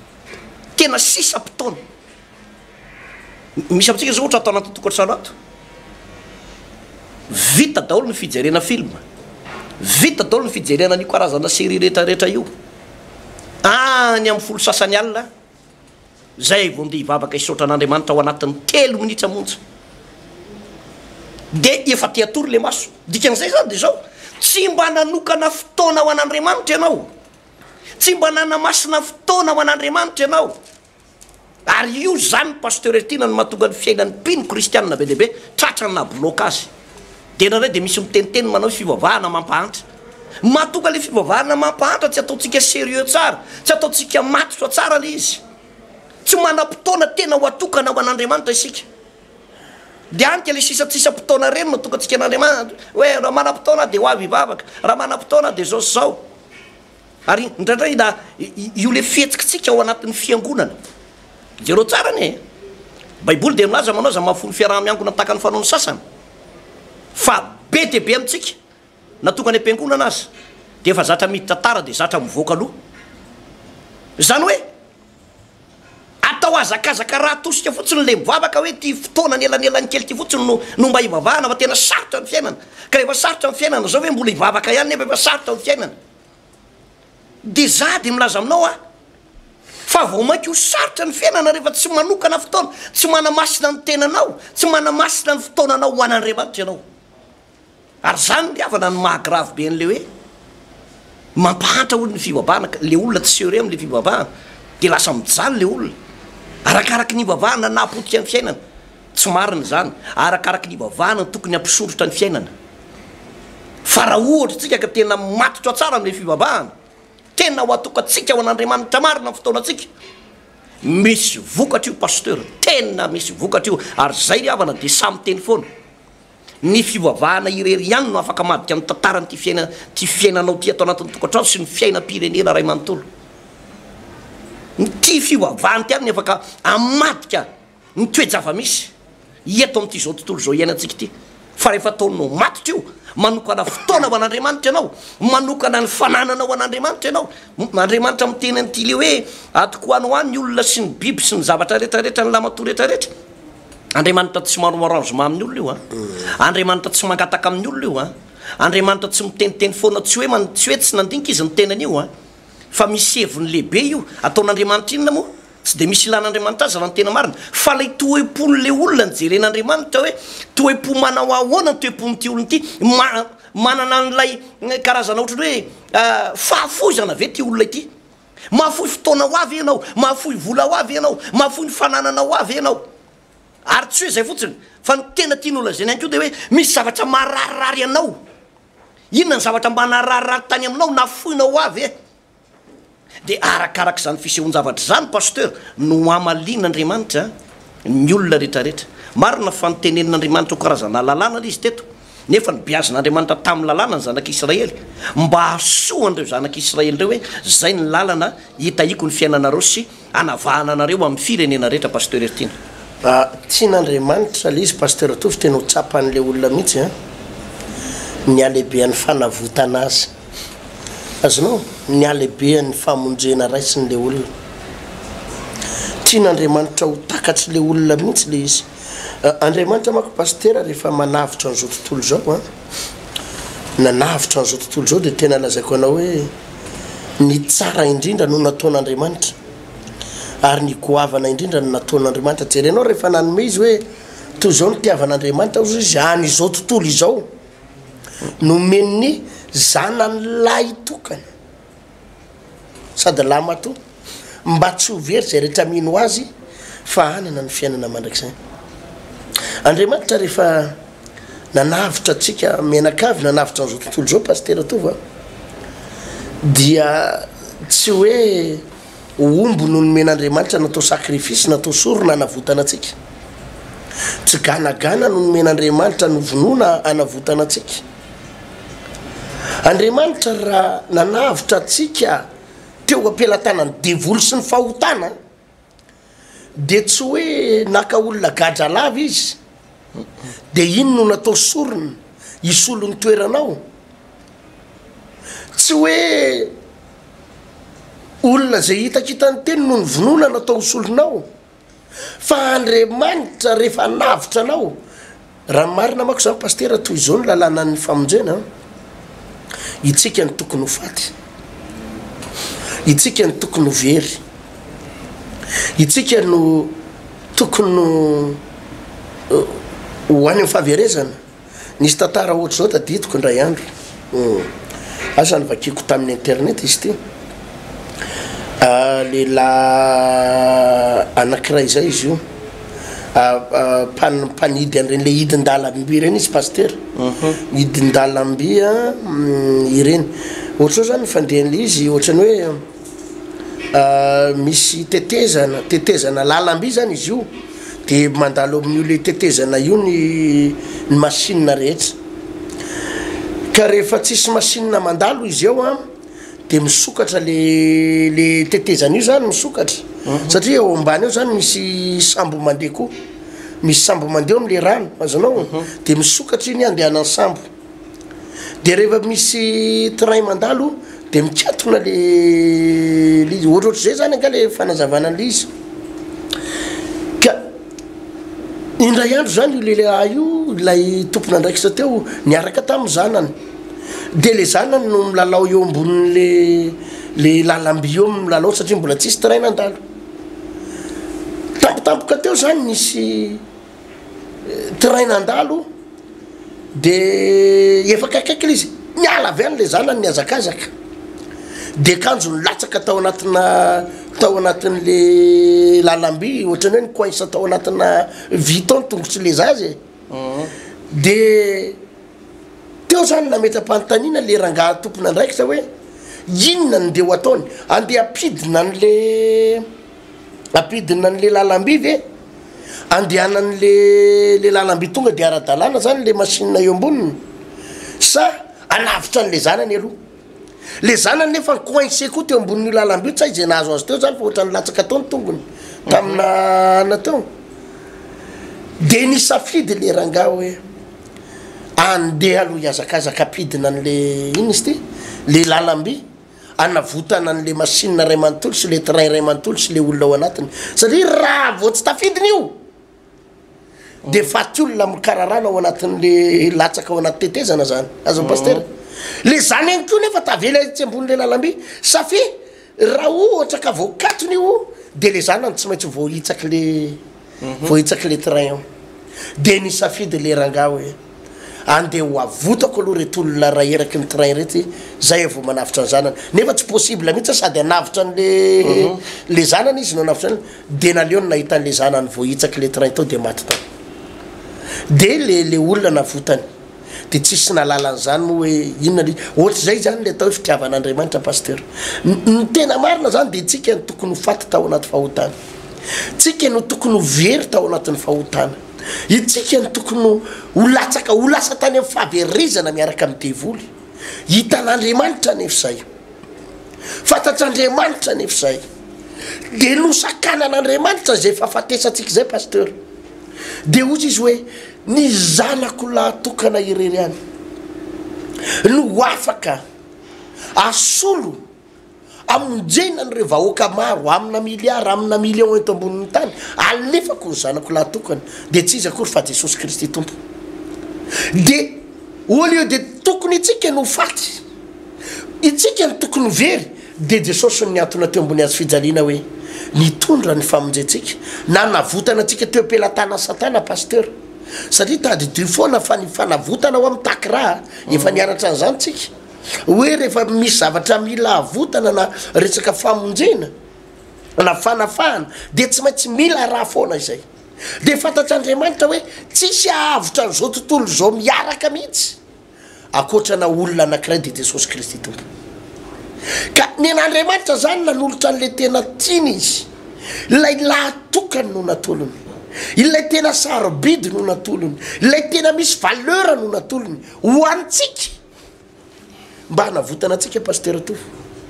Tena sisam-potoana. Misy amintsika izao ohatra ato anatin'ny tokantrano ato, vita daholo ny fijerena film, vita daholo ny fijerena an'io karazana série rehetra rehetra io, any amin'ny folo sasany alina zay vao ndeha hivavaka hisaotra an'Andriamanitra ao anatin'ny telo minitra monja de efa te hatory le maso. Dikan'izay zany de zao, tsy mba nanokana fotoana ho an'Andriamanitra ianao, tsy mba nanamasina fotoana ho an'Andriamanitra ianao. Ary io zany Pasteur Heritiana no mahatonga ny fiainan'ny mpino kristianina be dia be tratra na blocage. Dia indraindray dia misy miteniteny manao hoe fivavahana mampahantra. Mahatonga le fivavahana mampahantra tsy ataontsika sérieux tsara, tsy ataontsika matotra tsara le izy. Tsy manam-potoana tena ho atokana ho an'Andriamanitra isika. Dia any ka le sisa-tsisam-potoana ireny no atokantsika an'Andriamanitra hoe raha manam-potoana aho dia ho avy hivavaka, raha manam-potoana aho dia zao sy zao. Ary indraindray na io le fihetsikitsika ao anatin'ny fiangonana. Jereo tsara anie e. Baiboly dia milaza manao aza mahafoy ny fiaraha-miangona tahaka ny fanaon'ny sasany. Fa be dia be amintsika na tonga any am-piangonana aza dia efa zatra miditra tara dia zatra mivoaka aloha. Izany hoe Atao hazakazaka raha atosika fotsiny le mivavaka hoe ty fotoana anelanelany kely ty fotsiny no no mba hivavahana fa tena sarotra ny fiainana. Ka rehefa sarotra ny fiainana zao ve mbola hivavaka ihany nefa efa sarotra ny fiainana. De za de milaza aminao aho fa vao mainka ho sarotra ny fiainana rehefa tsy manokana fotoana, tsy manamasina ny tenanao, tsy manamasina ny fotoananao ho an'Andriamanitra ianao. Ary zany ry havana no maha grave be an'le hoe mampahantra hono ny fivavahana ka le olona tsy sérieux amle fivavahana de lasa mijaly le olona. Arakaraky ny ivavahana no nahapotika ny fiainana. Tsy marina izany. Arakaraky ny ivavahana no tokony hampisondrotra ny fiainana. Fa raha ohatra tsika ka tena matotra tsara amle fivavahana, tena ho atokantsika ho an'Andriamanitra marina ny fotoanantsika, misy vokatra io Pasteur, tena misy vokatra io. Ary zay ry havana de samy miteny foana. Ny fivavahana irery ihany no afaka hamadika ny tantaran'ity fiaina ity fiainanao ity ato anatin'ny tokantrano sy ny fiainam-pirenena iray manontolo. Ity fivavahana ity ihany no afaka hamadika ny toe-java-misy eto amin'ity izao tontolo izao iainantsika ity. Fa rehefa ataonao matotra io, manokana fotoana ho an'Andriamanitra ianao, manokana ny fanananao ho an'Andriamanitra ianao. Andriamanitra miteny an'ity le hoe atoko any ho any ny olona sy ny biby sy ny zavatra rehetra rehetra, ny lamatoa rehetra rehetra. Andriamanitra tsy manao arrangement amin'ny olona io an. Andriamanitra tsy mangataka amin'ny olona io an. Andriamanitra tsy miteniteny foana tsy hoe man- tsy hoe tsy nandinika izy niteny an'io an. Fa misy heviny lehibe io. Ataon'Andriamanitra inona moa? Tsy dia misy ilan'Andriamanitra azy raha ny tena marina. Fa ilay toe-pon'ilay olona no jeren'Andriamanitra hoe toe-po manao ahoana ny toe-pon'ity olona ity. Ma- manana an'ilay karazana ohatran'ny hoe fahafoizana ve ity olona ity? Mahafoy fotoana ho ahy ve ianao? Mahafoy vola ho ahy ve ianao? Mahafoy ny fanananao ho ahy ve ianao? Ary tsy hoe izay fotsiny, fa ny tena tiany holazaina ihany koa dia hoe misy zavatra mararirary anao. Inona ny zavatra mba nararirary tany aminao, nafoinao ho ahy ve? Dia arakaraka izany fisehoan-javatra izany, Pasteur, no hamalian'Andriamanitra ny olona rehetrarehetra. Marina fa notenenin'Andriamanitra ho karazana lalàna ilay izy teto. Nefa nobeazin'Andriamanitra tamin'ny lalàna ny zanak'Israely, mba hahasoa an'ireo zanak'Israely ireo hoe izay ny lalana hitahiako ny fiainanareo sy hanavahana anareo amin'ny firenena rehetra Pasteur Heritiana. Tian'Andriamanitra le izy Pasteur Tovo tena ho tsapan'le olona mihitsy an, ny halehibehan'ny fanavotana azy. Azonao? Ny halehibehan'ny famonjena raisin'le olona. Tian'Andriamanitra ho takatr'le olona mihitsy le izy. Andriamanitra manko Pasitera rehefa manavotra an'izao tontolo izao an, nanavotra an'izao tontolo izao dia tena lazaiko anao hoe ny tsara indrindra no nataon'Andriamanitra. Ary ny goavana indrindra no nataon'Andriamanitra. Jerenao rehefa nanome izy hoe toy izao no tiavan'Andriamanitra hozy izy any izao tontolo izao. Nomeny ny zanany lahy tokana sady lahimatoa mba tsy ho very izay rehetra mino azy fa hanana ny fiainana mandrakizay. Andriamanitra rehefa nanavotra antsika mianakavy, nanavotra an'izao tontolo izao Pasitera Tovo a, dia tsy hoe omby no nomen'Andriamanitra natao sacrifice, natao sorona hanavotana antsika. Tsy ganagana no nomen'Andriamanitra novonoina hanavotana antsika. Andriamanitra raha nanavotra antsika teo am-pelatanan'ny devoly sy ny fahotana, dia tsy hoe naka olona gadra lava izy dia iny no natao sorona hisolo ny toeranao, tsy hoe olona izay hitakitany teny no novonoina natao ho solonao fa Andriamanitra rehefa hanavotra anao, raha ny marina manko izany pasitera toy izao ny lalànan'ny famonjena an, itsika no tokony ho faty, itsika no tokony ho very, itsika no tokony ho any amin'ny fahaverezana. Nisy tantara ohatr'izao tadidiko indray andro. Asa novakiako tamin'ny internet izy ity. Lehilahy anankiray izay izy io. Mpanidy an'ireny le hidin-dalamby ireny izy pasitera. Hidin-dalamby ireny. Ohatr'izao zany ny fandehan'ilay izy, ohatran'ny hoe Misy tetezana, tetezana lalamby zany izy io, de mandalo amin'io le tetezana io ny ny machine rehetra, ka rehefa tsisy machine mandalo izy eo an, de misokatra le le tetezana io zany misokatra, satria eo ambany eo zany misy sambo mandeha koa, misy sambo mandeha eo amle rano, azonao, de misokatra iny andehanan'ny sambo. De rehefa misy train mandalo de mikatona le le izy, ohatrohatr'izay zany angaha le fanazavana an'le izy. Ka indray andro zany io lehilahy io, ilay tompon'andraikitra teo niaraka tamin'ny zanany, de le zanany no milalao eo ambonin'le le lalamby eo milalao satria mbola tsisy train nandalo. Tampotampoka teo zany nisy train nandalo de efa akaikikaiky le izy, niala avy any le zanany nihazakazaka, de kanjo nilatsaka tao anatina tao anatin'le lalamby ohatran'ny hoe ni-coince tao anatina vy tao ny tongotry le zaza e, de teo zany nametra-panontaniana le rangahy tompon'andraikitra hoe inona no ndeha ho ataony, andeha hampidina an'le Ampidina an'le lalamby ve? Andehanan'le le lalamby tonga de ara-dalàna zany le machine eo amboniny? Sa hanavotra an'le zanany aloha? Le zanany nefa coincé koa teo ambonin'io lalamby io, tsy hay ze nahazo azy teo zany fa ohatran'ny latsaka teo ny tongony tamina ana teo. De nisafidy le rangahy hoe andeha aloha hihazakazaka hampidina an'le inona izy ty? Le lalamby. hanavotana an'le machine ray manontolo sy le train ray manontolo sy le olona ao anatiny satria raha vao tsy tafidina io de faty olona mikararana ao anatin'le latsaka ao anaty tetezana zany azon'ny pasitera le zany ihany koa nefa tavela etsy ambonin'le lalamby safi raha ohatra ka voakatona io de le zanany tsy maintsy voahitsaky le voahitsaky le train ao de nisafidy le rangahy hoe Andeha ho avotako aloha reto olona ray eraky ny train rety zay vao manavotra ny zanany nefa tsy possible mihitsy sady hanavotra anle le zanany izy no hanavotra anle de naleony nahita anle zanany voahitsaky le train tao de maty tao de le le olona navotany de tsisy nahalala an'izany moa hoe inona le ohatr'izay zany le atao hoe fitiavan'Andriamanitra pasteur ny tena marina zany de tsika no tokony ho faty tao anaty fahotana tsika no tokony ho very tao anatin'ny fahotana Itsika no tokony ho latsaka ho lasa tany amin'ny fahaverezana miaraka amin'ny devoly. Hitan'Andriamanitra anefa izay. Fantatr'Andriamanitra anefa izay. Dia nosakanan'Andriamanitra izay fahafatesantsika izay, Pasteur. Dia hozy izy hoe, Ny zanako lahatokana irery ihany no ho afaka asolo hamonjena an'ireo vahoaka maro amina miliara, amina million eto ambonin'ny tany, alefako ny zanako lahatokana, dia tsy iza akory fa Jesosy Kristy Tompo. Dia au lieu de tokony itsika no ho faty, itsika no tokony ho very, dia Jesosy no niantona teo ambony hazo fijaliana hoe nitondra ny famonjentsika, nanavotana antsika teo am-pelatanan'i Satana, Pasteur. Satria tadidio foana fa ny fanavotana hoa mitaky ra, efa nianatra an'izany tsika. Hoe rehefa misy zavatra mila avotana na resaka famonjena na fanafahana dia tsy maintsy mila ra foana izay. Dia fantatr'Andriamanitra hoe tsisy hahavotra an'izao tontolo izao miaraka mihitsy ankoatrana olona anankiray dia Jesosy Kristy Tompo. Ka ny an'Andriamanitra zany nanolotra an'ilay tena tiany izy, ilay lahatokany no natolony, ilay tena sarobidy no natolony, ilay tena misy valeur no natolony ho antsika. Mba hanavotana antsika Pasteur Tovo,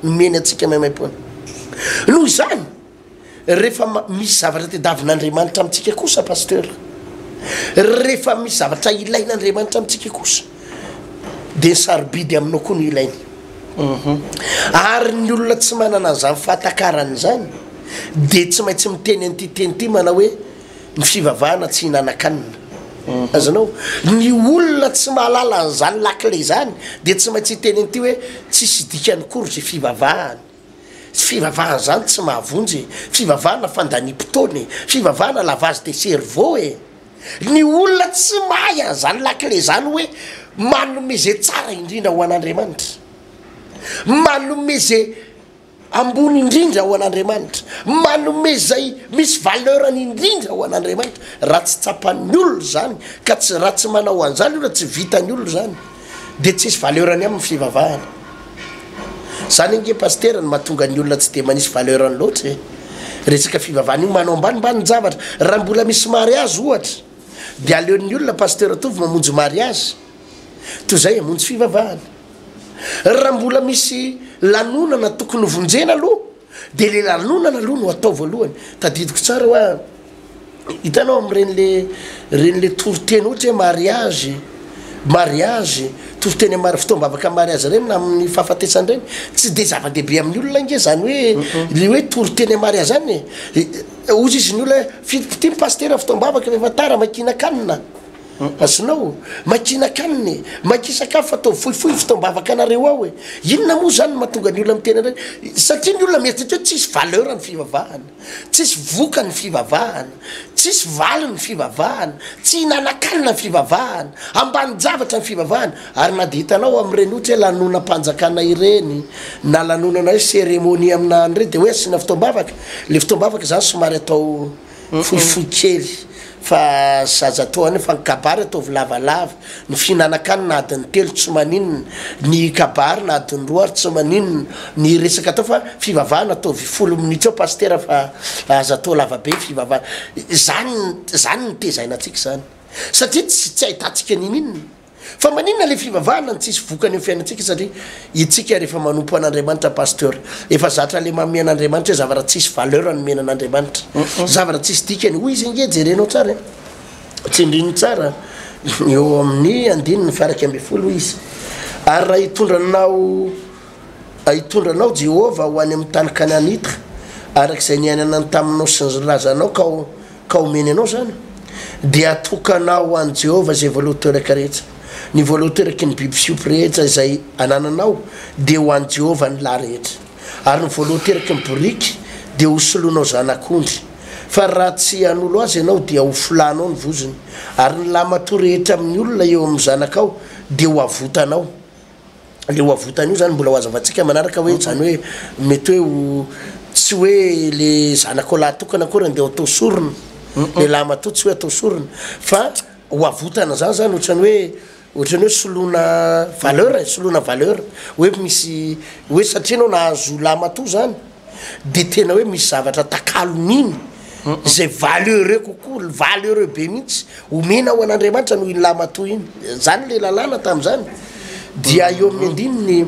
nomeny antsika maimaimpoana. Noho izany, rehefa misy zavatra tediavin'Andriamanitra amintsika kosa Pasteur, rehefa misy zavatra ilain'Andriamanitra amintsika kosa, dia ny sarobidy aminao koa no ilainy. Mhm. Ary ny olona tsy manana an'izany fahatakarana izany, dia tsy maintsy miteny an'ity teny ity manao hoe, Ny fivavahana tsy hinanan-kanina. Azonao? Ny olona tsy mahalala an'izany lakile izany dia tsy maintsy hiteny an'ity hoe tsisy dikany akory izay fivavahana. Fivavahana izany tsy mahavonjy e. Fivavahana fandaniam-potoana e. Fivavahana lavage de cerveau e. Ny olona tsy mahay an'izany lakile izany hoe manome izay tsara indrindra ho an'Andriamanitra. Manome izay Ambony indrindra ho an'Andriamanitra, manome izay misy valeur-ny indrindra ho an'Andriamanitra, raha tsy tsapan'ny olona izany, ka tsy raha tsy manao an'izany olona, tsy vitan'ny olona izany, dia tsisy valeur-ny aminy ny fivavahana. Izany ange Pasitera no mahatonga ny olona tsy dia manisy valeur-ny loatra e! Resaka fivavahana io manao ambanimbanin-javatra, raha mbola misy mariazy ohatra, dia aleon'ny olona Pasitera Tovo mamonjy mariazy, toy izay hamonjy fivavahana. Raha mbola misy lanonana tokony ho vonjena aloha dia le lanonana aloha no atao voalohany. Tadidiko tsara hoa, hitanao amin'ireny le ireny le toriteny ohatra hoe mariage, mariage, toriteny amin'ny mari- fotoam-bavaka mariage ireny na amin'ny fahafatesana ireny, tsy dia zava-dehibe amin'ny olona ange zany hoe le hoe toriteny amin'ny mariage zany e. Hozy izy ny olona hoe fitipitia ny pasitera fotoam-bavaka rehefa tara makiana-kanina. Azonao? Makiana-kanina e! Makia sakafo fa ataovy fohifohy ny fotoam-bavaka anareo ao e! Inona moa izany no mahatonga ny olona miteny an'ireny? Satria ny olona mieritreritra hoe tsisy valeur ny fivavahana, tsisy vokany ny fivavahana, tsisy valiny ny fivavahana, tsy hinanan-kanina ny fivavahana, ambanin-javatra ny fivavahana. Ary na dia hitanao amin'ireny ohatra hoe lanonam-panjakana ireny, na lanonana hoe cérémonie amina an'ireny dia hoe asiana fotoam-bavaka, ilay fotoam-bavaka izany somary atao Fohifohy kely fa zaza toa any fa ny kabary ataovy lavalava, ny fihinanan-kanina adiny telo tsy maninona, ny kabary na adiny roa ary tsy maninona, ny resaka atao fa fivavahana ataovy folo minitra eo pasitera fa aza atao lava be ny fivavahana, zany zany no tezaina antsika zany satria tsy tsy ahitantsika ninoninona. Fa maninona le fivavahana no tsisy vokany eo fiainantsika satria itsika rehefa manompo an'Andriamanitra Pasteur efa zatra le manome an'Andriamanitra hoe zavatra tsisy valeur no omena an'Andriamanitra zavatra tsisy dikany hoy izy ange jerenao tsara e tsindrino tsara eo amin'ny andininy faha 11 hoy izy ary raha hitondra anao hitondra anao Jehovah ho any amin'ny tany Kananita araka izay niainanany taminao sy ny razanao ka ka omeny anao izany, dia atokanao ho an'i Jehovah izay voalohan-teraka rehetra. Ny voalohan-teraky ny biby fiompy rehetra izay anananao dia ho an'i Jehovah ny lahy rehetra. Ary ny voalohan-teraky ny boriky dia hosoloinao zanak'ondry. Fa raha tsy hanolo azy ianao, dia hofolanao ny vozony. Ary ny lahimatoa rehetra amin'ny olona eo amin'ny zanakao dia ho avotanao. le ho avotana io zany mbola ho azavatsika manaraka hoe zany hoe mety hoe ho tsy hoe le zanakao lahy tokana akory andeha ho atao sorona le lahy matoa tsy hoe atao sorona fa ho avotana zany zany ohatrany hoe ohatrany hoe soloana valeur e soloana valeur hoe misy hoe satria anao nahazo lahy matoa zany de tena hoe misy zavatra takalon'iny izay valeureux kokoa, valeureux be mihitsy, omena ho an'Andriamanitra noho iny lahimatoa iny. Zany le lalàna tamin'izany. Dia eo amin'ny andininy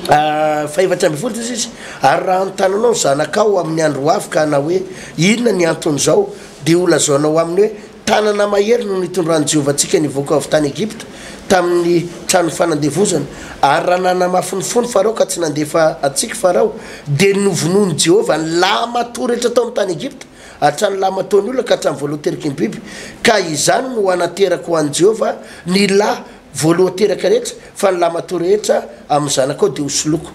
faha-14 hozy izy, ary raha anontananao ny zanakao amin'ny andro ho avy ka hanao hoe, inona ny anton'izao? Dia holazaonao aminy hoe, Tanana mahery no nitondran'i Jehovah antsika nivoaka avy tany Egypta, tamin'ny trano fanandevozana. Ary raha nanamafy ny fony Farao ka tsy nandefa antsika Farao, dia novonoin'i Jehovah ny lahimatoa rehetra tao amin'ny tany Egypta, hatramin'ny lahimatoan'ny olona ka hatramin'ny voalohan-teraky ny biby. Ka izany no hanaterako ho an'i Jehovah ny lahy voalohan-teraka rehetra, fa ny lahimatoa rehetra amin'ny zanakao dia hosoloiko.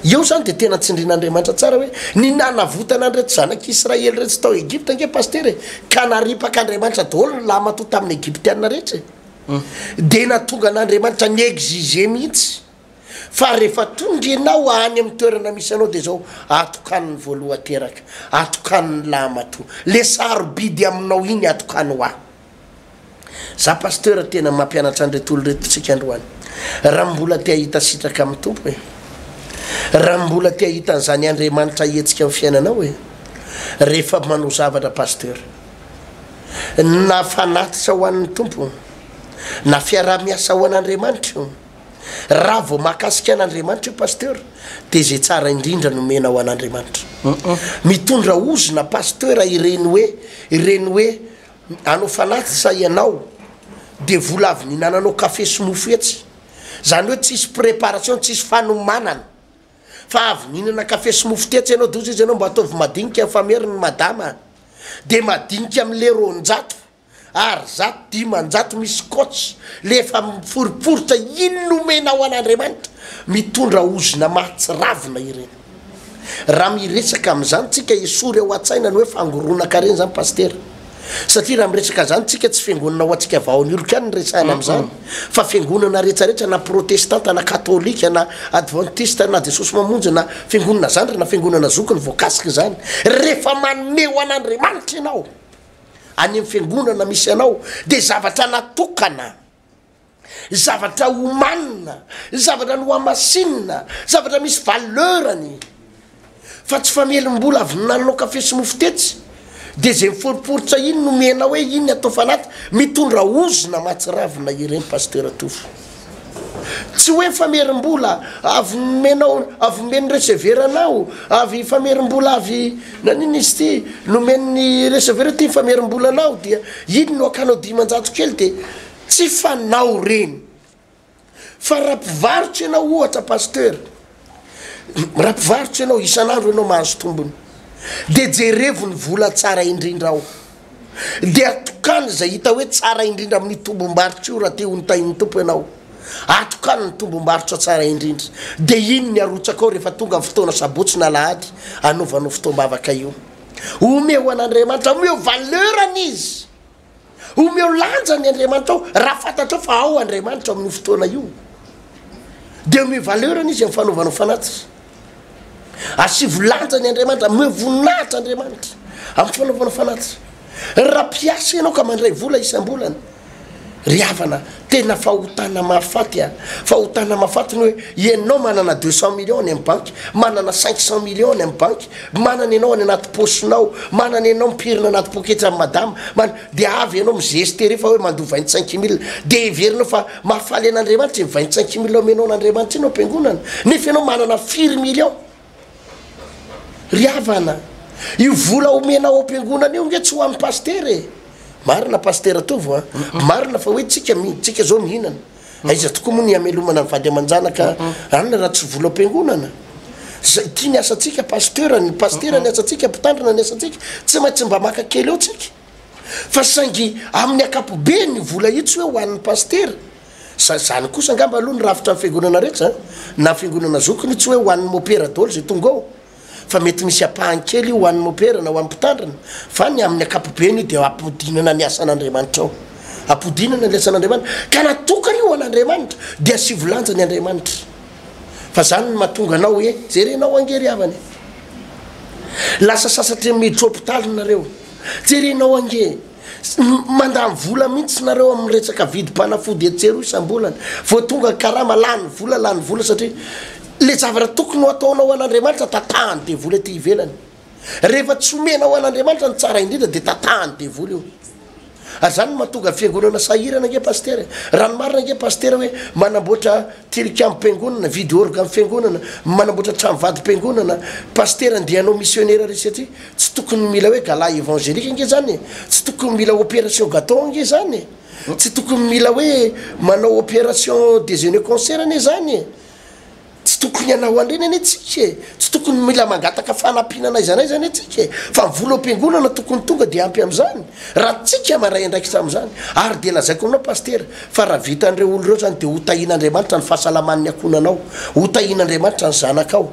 Eo izany dia tena tsindrin'Andriamanitra tsara hoe ny nanavotana an'ireto zanak'Israely ireto tao Egypta ange Pasitera e, ka naripak'Andriamanitra daholo ny lahimatoa tamin'ny Egyptiana rehetra e. Dia nahatonga an'Andriamanitra ni-exiger mihitsy fa rehefa tonga ianao any amin'ny toerana misy anao dia izao, atokano ny voalohan-teraka, atokano ny lahimatoa, le sarobidy aminao iny atokano ho ahy. Za pasteur tena mampianatra an'ireto olona ireto tsika androany. Raha mbola te hahita sitraka amin'ny Tompo e. Raha mbola te hahita an'izany Andriamanitra hihetsika amin'ny fiainanao e. Rehefa manao zavatra pasteur. Na fanatitra ho an'ny Tompo, na fiaraha-miasa ho an'Andriamanitra io. Raha vao mahakasika an'Andriamanitra io pasteur dia izay tsara indrindra nomena ho an'Andriamanitra. Mitondra ozona pasteur ireny hoe ireny hoe Hanao fanatitra ianao dia vola avy nihinananao kafe sy mofo etsy. Zany hoe tsisy préparation, tsisy fanomanana. Fa avy nihinana kafe sy mofo tetsy ianao dia hozy izy ianao mba ataovy madinika fa meriny madama a. Dia madinika amle 200 ary zato, 500 misy scotch le efa miforiporitra iny nomenao an'Andriamanitra. Mitondra ozona mahatsiravina ireny. Raha miresaka amin'izany tsika esory ao an-tsaina ny hoe fangoronan-karena izany Pasitera. Satria raha miresaka an'izany tsika tsy fiangonana ho antsika vahaon'ny oloko ihany no resahina amin'izany fa fiangonana rehetrarehetra na protestanta na katolika na adventiste na Jesosy Mamonjy na fiangonana zandriny na fiangonana zokiny voakasika izany. Rehefa manome ho an'Andriamanitra ianao any amin'ny fiangonana misy anao dia zavatra natokana. zavatra omanina, zavatra nohamasinina, zavatra misy valeur-ny, fa tsy famelim-bola avy nanao kafe sy mofo tetsy, dia izay miforiporitra iny nomena hoe iny atao fanaty, mitondra ozona mahatsiravina ireny Pasteur Tovo. Tsy hoe famerim-bola avy nomenao, avy nomen'ny receveur anao, avy famerim-bola avy naninona izy ity, nomen'ny receveur ity famerim-bola anao dia iny no akanao 500 kely dia Tsy fanao reny. Fa raha mpivarotra ianao ohatra pasteur, raha mpivarotra ianao isan'andro ianao mahazo tombony, dia jerevo ny vola tsara indrindra ao. Dia atokano izay hita hoe tsara indrindra amin'io tombom-barotra io raha te ho notahin'ny Tompo ianao. Atokano ny tombom-barotra tsara indrindra. Dia iny ny arotsakao rehefa tonga ny fotoana sabotsy na alahady anaovanao fotoam-bavaka io. Omeo an'Andriamanitra, omeo valeur-ny izy. Omeo lanja ny Andriamanitrao raha fantatrao fa ao Andriamanitra amin'io fotoana io. Dia omeo valeur-ny izy amin'ny fanaovanao fanatitra. Asivo lanja ny Andriamanitra, omeo voninahitra Andriamanitra amin'ny fanaovanao fanatitra. Raha mpiasa ianao ka mandray vola isam-bolana, Ry havana, tena fahotana mahafaty a! Fahotana mahafaty ny hoe ianao manana 200 millions any amin'ny banky, manana 500 millions any amin'ny banky, manana ianao any anaty paosinao, manana ianao mipirina anaty poketran'i madama, man, dia avy ianao mi-geste fa hoe mandoa 25 mille, dia heverinao fa mahafaly an'Andriamanitra iny 25 mille omenao an'Andriamanitra iny ao am-piangonana, nefa ianao manana firy millions? Ry havana, io vola omena ao am-piangonana io nge tsy ho an'ny pasitera e! Marina pasitera Tovo a! Marina fa hoe tsika mi, tsika zao mihinana. Aiza tokoa moa ny hamelomana ny vady aman-janaka any raha tsy vola am-piangonana? Zay, ity ny asantsika pasitera, ny pasitera ny asantsika, mpitandrina ny asantsika, tsy maintsy mba maka kely eo tsika. Fa saingy amin'ny ankapobeny io vola io tsy hoe ho an'ny pasitera, Sa zany kosa angamba aloha ny rafitra ny fiangonana rehetra an! Na fiangonana zokiny io tsy hoe ho an'ny mopera daholo izay tonga ao fa mety misy ampahany kely io ho an'ny mopera na ho an'ny mpitandrina fa ny amin'ny ankapobeny io dia ampodinana ny asan'Andriamanitra ao. Ampodinana ny asan'Andriamanitra. Ka natokana io ho an'Andriamanitra dia asivo lanja ny Andriamanitra. Fa zany no mahatonga anao hoe jerenao ange ry havana e! Lasa sasatry ny miditra hopitaly nareo. Jerenao ange. Mandany vola mihitsy nareo amin'ny resaka vidim-panafody etsy eroa isam-bolana. Vao tonga karama lany vola lany vola satria le zavatra tokony ho ataonao ho an'Andriamanitra tatahan'ny devoly aty ivelany. Rehefa tsy omenao an'Andriamanitra ny tsara indrindra dia tatahan'ny devoly io. Ary zany no mahatonga ny fiangonana sahirana ange Pasitera e! Raha ny marina ange Pasitera hoe manamboatra tilikambom-piangonana, vidy orgue amin'ny fiangonana, manamboatra trano vadim-piangonana, Pasitera andeha hanao missionnaire re satria tsy tokony mila hoe gala évangélique ange zany e! Tsy tokony mila opération gâteau ange zany e! Tsy tokony mila hoe manao opération déjeuner concert anie zany e! Tsy tokony hanao an'ireny anie tsika e! Tsy tokony mila mangataka fanampiana n'aiza n'aiza anie tsika e! Fa ny vola ao am-piangonana tokony tonga dia ampy amin'izany, raha tsika mandray andraikitra amin'izany. Ary dia lazaiko aminao Pasitera, fa raha vitan'ireo olona ireo izany dia ho tahian'Andriamanitra ny fahasalaman'ny ankohonanao, ho tahian'Andriamanitra ny zanakao.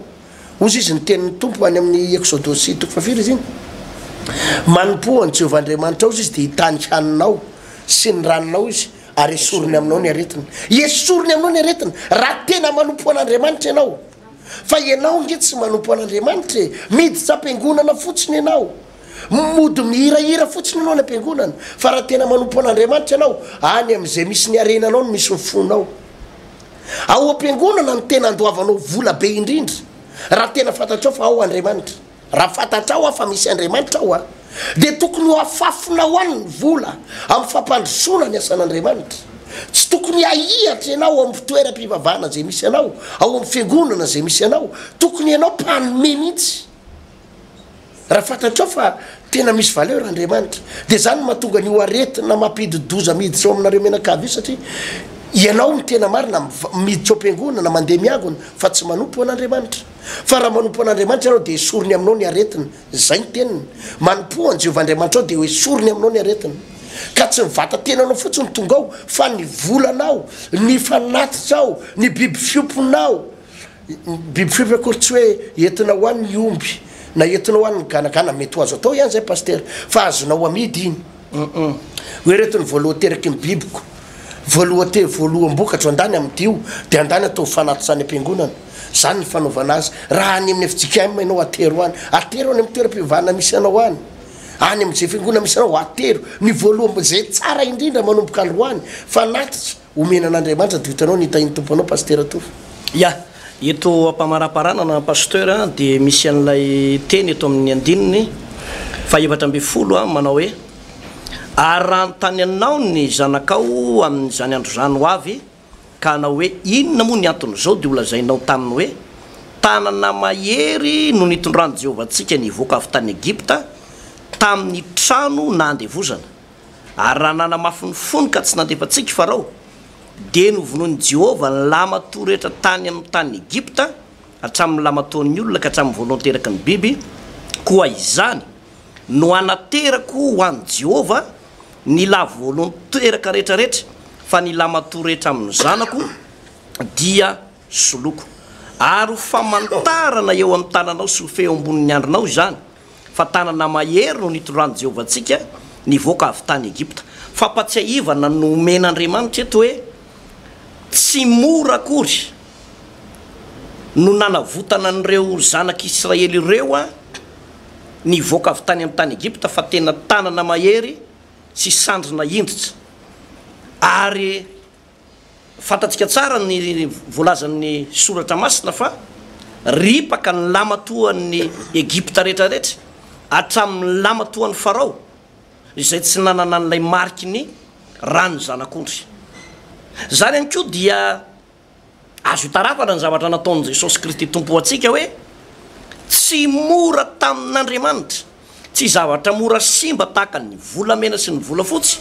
Hozy izy ny tenin'ny Tompo any amin'ny Eksodosy toko fahafiry izy iny? Manompoa an'i Jehovah Andriamanitrao izy dia hitahy ny haninao sy ny ranonao izy. Ary esoriny aminao ny aretina. Esoriny aminao ny aretina, raha tena manompo an'Andriamanitra ianao. Fa ianao ange tsy manompo an'Andriamanitra e! Miditra am-piangonana fotsiny ianao. Mody mihirahira fotsiny ianao any am-piangonana. Fa raha tena manompo an'Andriamanitra ianao, any amin'izay misy ny harenanao no misy ny fonao. Ao am-piangonana no tena andoavanao vola be indrindra, raha tena fantatrao fa ao Andriamanitra. Raha fantatrao aho fa misy Andriamanitra ao an, dia tokony ho afafinao any ny vola amin'ny fampandrosoana ny asan'Andriamanitra. Tsy tokony hahihatra ianao ao amin'ny toeram-pivavahana izay misy anao, ao amin'ny fiangonana izay misy anao. Tokony ianao mpanome mihitsy. Raha fantatrao fa tena misy valeur Andriamanitra, dia izany no mahatonga an'io aretina mampidi-doza miditra ao aminareo mianakavy io satria ianao no tena marina miditra ao am-piangonana, mandeha miangona fa tsy manompo an'Andriamanitra. Fa raha manompo an'Andriamanitra ianao, dia esoriny aminao ny aretina. Izay ny teniny. Manompoa an'i Jehovah Andriamanitrao, dia hoesoriny aminao ny aretina. Ka tsy ny vatan-tenanao fotsiny no tonga ao, fa ny volanao, ny fanatitrao, ny biby fiompinao. Ny biby fiompy akory tsy hoe entinao any ny omby, na entinao any ny ganagana. Mety ho azo atao ihany izay, Pasitera, fa azonao amidy iny. Hoe ireto ny voalohan-teraky ny bibiko, voalohan-te, voaloham-bokatro, andany amidio, dia andany ataovy fanatitra any am-piangonana. Izany ny fanaovana azy. Raha any amin'ny fjkm ianao, atero any. Atero any amin'ny toeram-pivavahana misy anao any. Any amin'izay fiangonana misy anao, atero. Ny voaloham, izay tsara indrindra manomboka androany, fanatitra omena an'Andriamanitra dia ho hitanao ny hitahian'ny Tompo anao Pasitera Tovo. Ya, eto am-pamaraparanana Pasteur dia misy an'ilay teny eto amin'ny andininy faha-14 manao hoe, Ary raha hanontany anao ny zanakao amin'izany andro izany ho avy, ka hanao hoe, Inona moa ny anton'izao? Dia holazainao taminy hoe, Tanana mahery no nitondran'i Jehovah antsika nivoaka avy tany Egypta, tamin'ny trano nahandevozana. Ary raha nanamafy ny fony ka tsy nandefa antsika i Farao, dia novonoin'i Jehovah ny lahimatoa rehetra tany amin'ny tanin'i Egypta, hatramin'ny lahimatoan'ny olona ka hatramin'ny voalohan-teraky ny biby, koa izany no hanaterako ho an'i Jehovah ny lahy voalohan-teraka rehetra rehetra, fa ny lahimatoa rehetra amin'ny zanako dia soloko. Ary ho famantarana eo amin'ny tananao sy ho fehy eo ambonin'ny andrinao izany, fa tanana mahery no nitondran'i Jehovah antsika nivoaka avy tany Egypta. Fampatsiahivana no omen'Andriamanitra eto hoe tsy mora akory no nanavotana an'ireo zanak'Israely ireo nivoaka avy tany amin'ny tany Egypta fa tena tanana mahery sy sandrina hindritra. Ary Fantatsika tsara ny voalazan'ny Soratra Masina fa ripaka ny lamatoan'ny Egypta rehetra rehetra, hatramin'ny lamatoan'i Farao, izay tsy nanana an'ilay mariky ny ran'ny zanak'ondry. Izany ihany koa dia Azo itarafana ny zavatra nataon'i Jesosy Kristy Tompo ho antsika hoe tsy mora tamin'Andriamanitra, tsy zavatra mora simba tahaka ny volamena sy ny volafotsy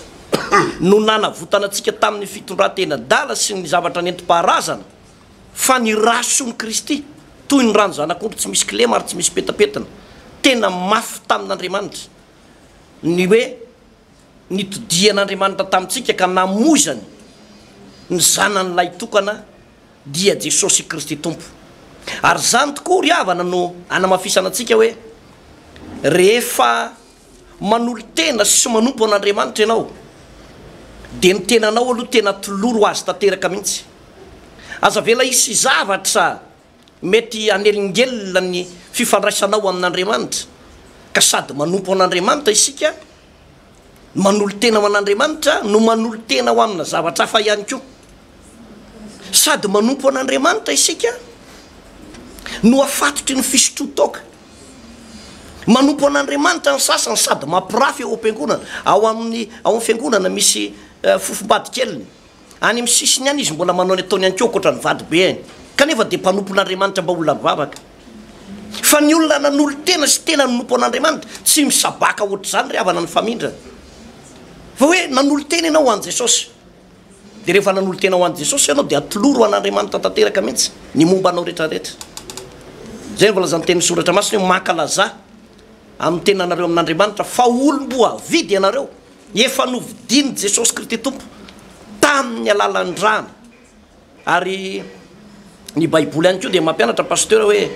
no nanavotana antsika tamin'ny fitondran-tena adala sy ny zavatra nentim-paharazana, fa ny ra soan'i Kristy, toy ny ran'ny zanak'ondry tsy misy kilema ary tsy misy petapetina. Tena mafy tamin'Andriamanitra ny hoe nitodihan'Andriamanitra tamintsika ka namoizany ny Zanany lahitokana dia Jesosy Kristy Tompo. Ary izany tokoa ry havana no anamafisana antsika hoe rehefa manolo-tena sy manompo an'Andriamanitra ianao dia ny tenanao aloha tena toloro Azy tanteraka mihitsy. Aza avela hisy zavatra mety hanelingelina ny fifandraisanao amin'Andriamanitra ka sady manompo an'Andriamanitra isika Manolo-tena ho an'Andriamanitra no manolo-tena ho amina zavatra hafa ihany koa. Sady manompo an'Andriamanitra isika no afatotry ny fisotroan-toaka. Manompo an'Andriamanitra ny sasany sady mampirafy ao am-piangonana, ao amin'ny ao amin'ny fiangonana misy fofombady keliny. Any amin'ny sisiny any izy mbola manao ny ataony ihany koa ankoatra ny vadibeany. Kanefa dia mpanompon'Andriamanitra mba olona mivavaka. Fa ny olona nanolo-tena sy tena nanompo an'Andriamanitra, tsy misabaka ohatr'izany ry havana ny famindrana. Fa hoe nanolo-tena ianao ho an'i Jesosy. Dia rehefa nanolo-tena ho an'i Jesosy ianao dia atoloro ho an'Andriamanitra tanteraka mihitsy ny momba anao rehetrarehetra. Izay no voalazan'ny tenin'ny Soratra Masina hoe mankalazà amin'ny tenanareo amin'Andriamanitra fa olom-boavidy ianareo, efa novidian'i Jesosy Kristy Tompo tamin'ny alalan'ny rany. Ary ny baiboly ihany koa dia mampianatra pasteur hoe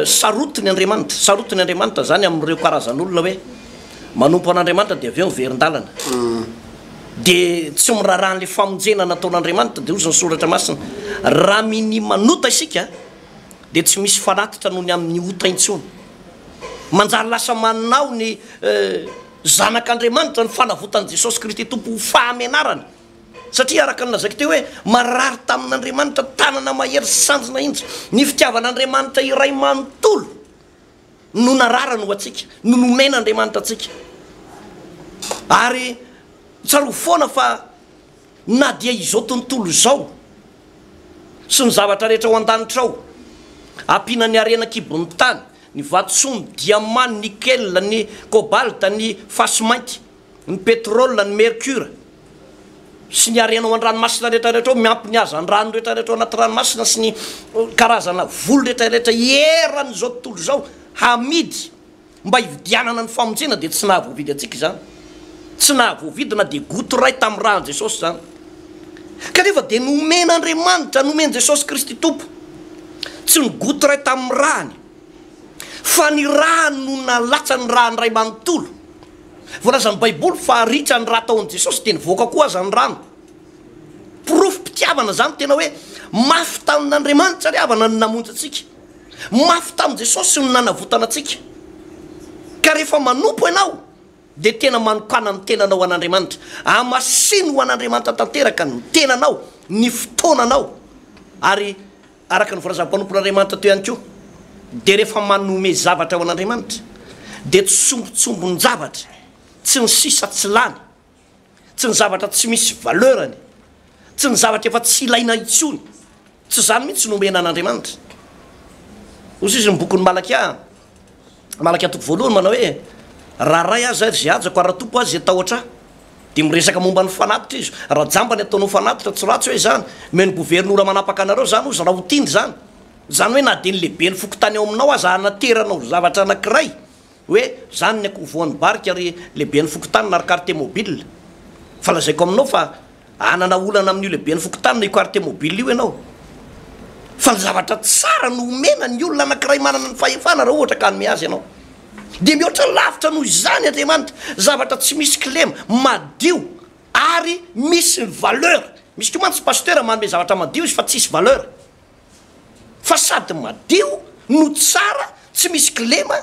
sarotiny Andriamanitra, sarotiny Andriamanitra zany amin'ireo karazan'olona hoe manompo an'Andriamanitra dia avy eo miverin-dalana. Dia tsy miraharaha an'ilay famonjena nataon'Andriamanitra dia hozy ny soratra masina raha minia manota isika dia tsy misy fanatitra noho ny amin'ny ota intsony. Manjary lasa manao ny zanak'Andriamanitra ny fanavotan'i Jesosy Kristy Tompo ho fahamenarana. Satria araka ny lazaiko teo hoe marary tamin'Andriamanitra tanana mahery sy sandry nahinjitra, ny fitiavan'Andriamanitra iray manontolo no nararany ho antsika, no nomen'Andriamanitra antsika. Ary tsarovy foana fa na dia izao tontolo izao sy ny zavatra rehetra ao an-danitra ao, ampiana ny harena an-kibon'ny tany, ny vatosoa, ny diamant, ny nickel, ny cobalt, ny fasimainty, ny pétrole, ny mercure, sy ny harena ao an-dranomasina rehetra rehetra ao, miampy ny hazandrano rehetra rehetra ao anaty ranomasina sy ny karazana voly rehetra rehetra eran'izao tontolo izao hamidy mba hividianana ny famonjena dia tsy nahavoavidy antsika izany. Tsy nahavoavidy na dia goutte iray tamin'ny ràn'i Jesosy izany. Kanefa dia nomen'Andriamanitra, nomen'i Jesosy Kristy Tompo, tsy ny goutte iray tamin'ny ràny, fa ny ràny no nalatsany, ny ràny iray manontolo. Voalazan'ny Baiboly fa ritra ny ra tao amin'i Jesosy dia nivoaka koa aza ny rano. Porofom-pitiavana izany tena hoe mafy tamin'Andriamanitra ry havana ny namonjy antsika. Mafy tamin'i Jesosy ny nanavotana antsika. Ka rehefa manompo ianao dia tena manokana ny tenanao ho an'Andriamanitra. Amasino ho an'Andriamanitra tanteraka ny tenanao, ny fotoananao ary Araka ny voalazan'ny mpanompon'Andriamanitra teo ihany koa, dia rehefa manome zavatra ho an'Andriamanitra, dia tsy sombintsombin-javatra, tsy ny sisa tsy lany, tsy ny zavatra tsy misy valeur-ny, tsy ny zavatra efa tsy ilaina intsony, tsy izany mihitsy no omena an'Andriamanitra. Hoy izy ny bokin'i Malakia, Malakia toko voalohany manao hoe, Raha ray aza ry izay hajako ary raha tompo aza izay tahotra ahy. Dia miresaka momba ny fanatitra izy. Raha jamba ny ataonao fanatitra, tsy ratsy hoe izany. Omeo ny governora manapaka anareo izany hozy raha ho tiany izany. Izany hoe na dia ny lehiben'ny fokontany ao aminao aza hanateranao zavatra anankiray hoe izany ny akoho voan'ny barika ry lehiben'ny fokontany na ry quartier mobile. Fa lazaiko aminao fa hanana olana amin'io lehiben'ny fokontany na io quartier mobile io ianao. Fa ny zavatra tsara no omena ny olona anankiray manana ny fahefana raha ohatra ka hanome azy ianao. Dia mihoatra lavitra noho izany Andriamanitra, zavatra tsy misy kilema, madio ary misy ny valeur. Misy koa mantsy pasteur manome zavatra madio izy fa tsisy valeur. Fa sady madio no tsara, tsy misy kilema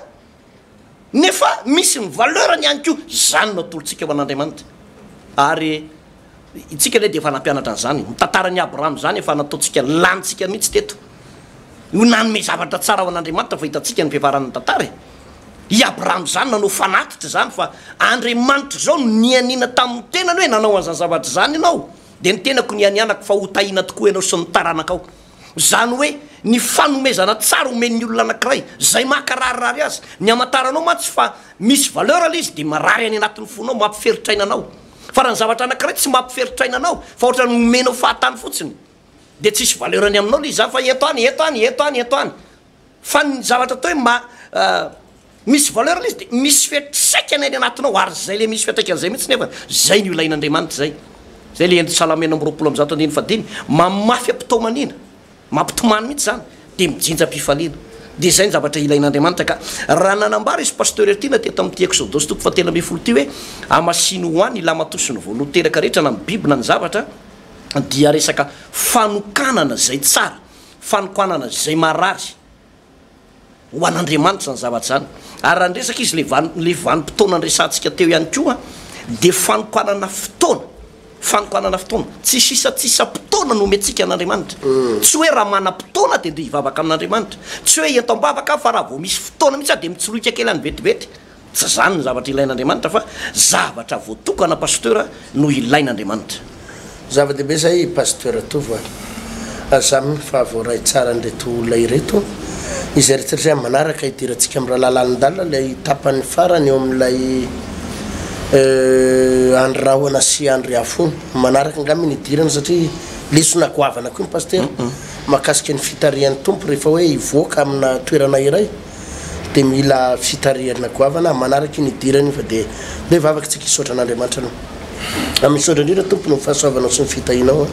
nefa misy ny valeur-ny ihany koa. Izany no atolotsika ho an'Andriamanitra. Ary Itsika anie dia efa nampianatra an'izany. Ny tantaran'i Abrahama izany efa nataontsika lanintsika mihitsy teto. Io nanome zavatra tsara ho an'Andriamanitra fa hitantsika ny fiafaran'ny tantara e. I Abrahama izany nanao fanatitra izany fa Andriamanitra izao no nianiana tamin'ny tenany hoe nanao an'izany zavatra izany ianao dia ny tenako nianianako fa hotahiana tokoa ianao sy ny taranakao. Izany hoe ny fanomezana tsara omen'ny olona anankiray izay mankaраrirary azy. Ny hamantaranao mantsy fa misy valeur ilay izy dia marary any anatin'ny fonao, mampiferotraina anao. Fa raha ny zavatra anankiray tsy mampiferotraina anao fa ohatran'ny omenao fahatany fotsiny dia tsisy valeur-ny aminao ilay izy zany fa ento any, ento any, ento any, ento any. Fa ny zavatra atao hoe ma misy valeur ilay izy dia misy fiantraikany any anatinao ary izay ilay misy fiantraikany izay mihitsy nefa izay no ilain'Andriamanitra izay. Izay ilay endriny Salamo 126 andininy fahadimy, mamafy am-pitaomanina. Mampitomany mihitsy izany, dia mijinja am-pifaliana. Dia izay ny zavatra ilain'Andriamanitra ka. Raha nanambara izy Pasteur Hertiana teto amin'ity Eksodosy toko fahatelo ambin'ny folo ity hoe, Hamasino ho ahy ny lamatoa sy ny voaloha teraka rehetra na ny biby na ny zavatra, dia resaka fanokanana izay tsara, fanokanana izay marary ho an'Andriamanitra izany zavatra izany. Ary raha niresaka izy ilay vanim- ilay vanim-potoana niresahantsika teo ihany koa dia fanokanana fotoana. Fanokanana fotoana. Tsy sisatsisam-potoana no omentsika an'Andriamanitra. Tsy hoe raha manam-potoana dia ndeha hivavaka amin'Andriamanitra. Tsy hoe ento am-bavaka aho fa raha vao misy fotoana mihitsy aho dia mitsorohika kely any vetivety. Tsy izany ny zavatra ilain'Andriamanitra fa zavatra voatokana Pasteur no ilain'Andriamanitra. Zava-dehibe zay Pasteur Tovo a! Aza mino fa voaray tsara an'ireto olona ireto izay rehetra izay amin'ny manaraka hidirantsika amin'ny rahalahy lalindalina ilay tapany farany eo amin'ilay andry rahona sy andry afo iny. Manaraka angamba iny hidirana satria lesona goavana koa iny Pasitera mahakasika ny fitarihan'ny Tompo rehefa hoe hivoaka amina toerana iray dia mila fitarihana goavana manaraka iny hidirana iny fa dia ndeha hivavaka tsika hisaotra an'Andriamanitra aloha. Misaotra indrindra Tompo noho ny fahasoavanao sy ny fitahianao an.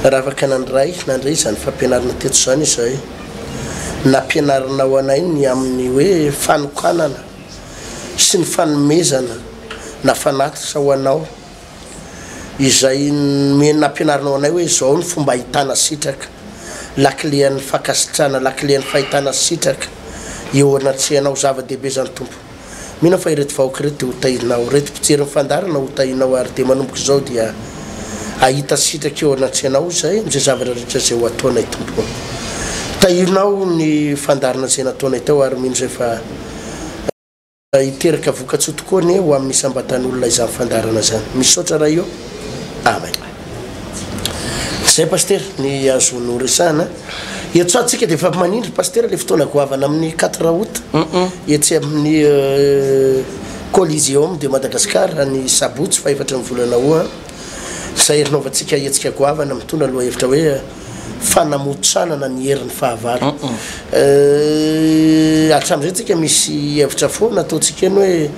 Raha afaka nandray nandre izany fampianarana teto izany izahay, nampianarinao anay ny amin'ny hoe fanokanana sy ny fanomezana na fanatitra ho anao izay nomena nampianarinao anay hoe izao ny fomba ahitana sitraka, lakilean'ny fankasitrahana, lakilean'ny fahitana sitraka eo anatrehanao, zava-dehibe izany Tompo. Mino aho fa ireto vahoaka ireto dia ho tahinao, ireto mpijery ny fandaharana ho tahinao ary dia manomboka izao dia hahita sitraka eo anatrehanao izahay amin'izay zavatra rehetra izay ho ataonay Tompo. Tahinao ny fandaharana izay nataonay tao ary mino izahay fa Hiteraka vokatsoa tokoa anie ho amin'ny isam-batan'olona izany fandaharana izany. Misaotra Ray ô. Amen. Zay Pasitera ny azo noresahana. Eto sady tsika dia efa manindry Pasitera le fotoana goavana amin'ny quatre août etsy amin'ny Coliseum de Madagascar ny sabotsy fahefatry ny volana août izay hanaovantsika hetsika goavana mitondra lohahevitra hoe fanamotsanana ny herin'ny fahavalo. Hatramin'izay tsika misy hevitra foana ataontsika eny hoe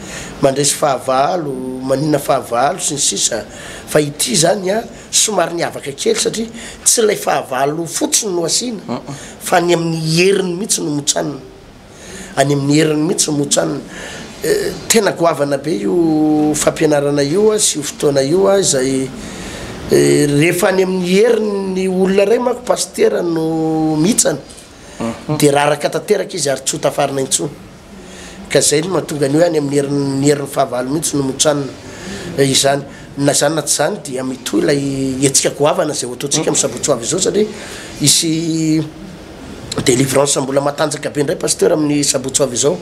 mandresy fahavalo, maninona fahavalo sy ny sisa fa ity zany an somary niavaka kely satria tsy ilay fahavalo fotsiny no asiana fa ny amin'ny heriny mihitsy no motsanina. any amin'ny heriny mihitsy no motsanina. Tena goavana be io fampianarana io sy io fotoana io izay rehefa any amin'ny herin'ny olona iray manko pasitera no mihitsana dia raraka tanteraka izy ary tsy ho tafarina intsony. Ka izay no mahatonga ny hoe any amin'ny herin'ny herin'ny fahavalo mihitsy no motsanina izany. Na izany na tsy izany dia mitohy ilay hetsika goavana izay ho ataontsika amin'ny sabotsy ho avy izao satria hisy Délivrance mbola matanjaka be indray Pasteur amin'ny sabotsy ho avy izao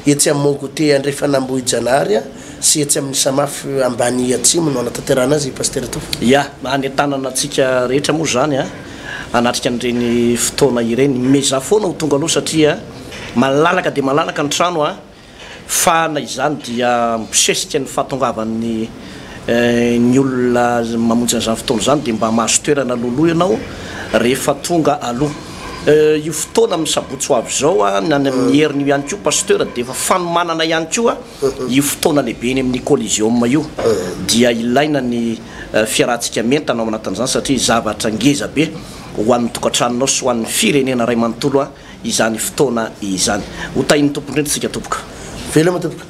etsy amin'ny Mont Goûter andrefana Ambohijanahary sy etsy amin'ny Samaf ambany atsimo no hanatanterahana azy Pasteur Tofa. Ya, hanentanana antsika rehetra moa izany hanatrika an'ireny fotoana ireny. Miezaha foana ho tonga aloha satria malalaka dia malalaka ny trano an! Fa na izany dia mibosesika ny fahatongavan'ny ny olona mamonjy an'izany fotoana izany dia mba mahazo toerana alohaloha ianao rehefa tonga aloha. Io fotoana amin'ny sabotsy ho avy izao na ny amin'ny heriny io ihany koa Pasteur dia efa fanomanana ihany koa io fotoana lehibe eny amin'ny Coliseum io dia ilaina ny fiarahantsika mientana ao anatin'izany satria zavatra ngeza be ho an'ny tokantranonao sy ho an'ny firenena iray manontolo izany fotoana izany. Ho tahin'ny Tompo indrindra isika tompoko. Veloma tompoko.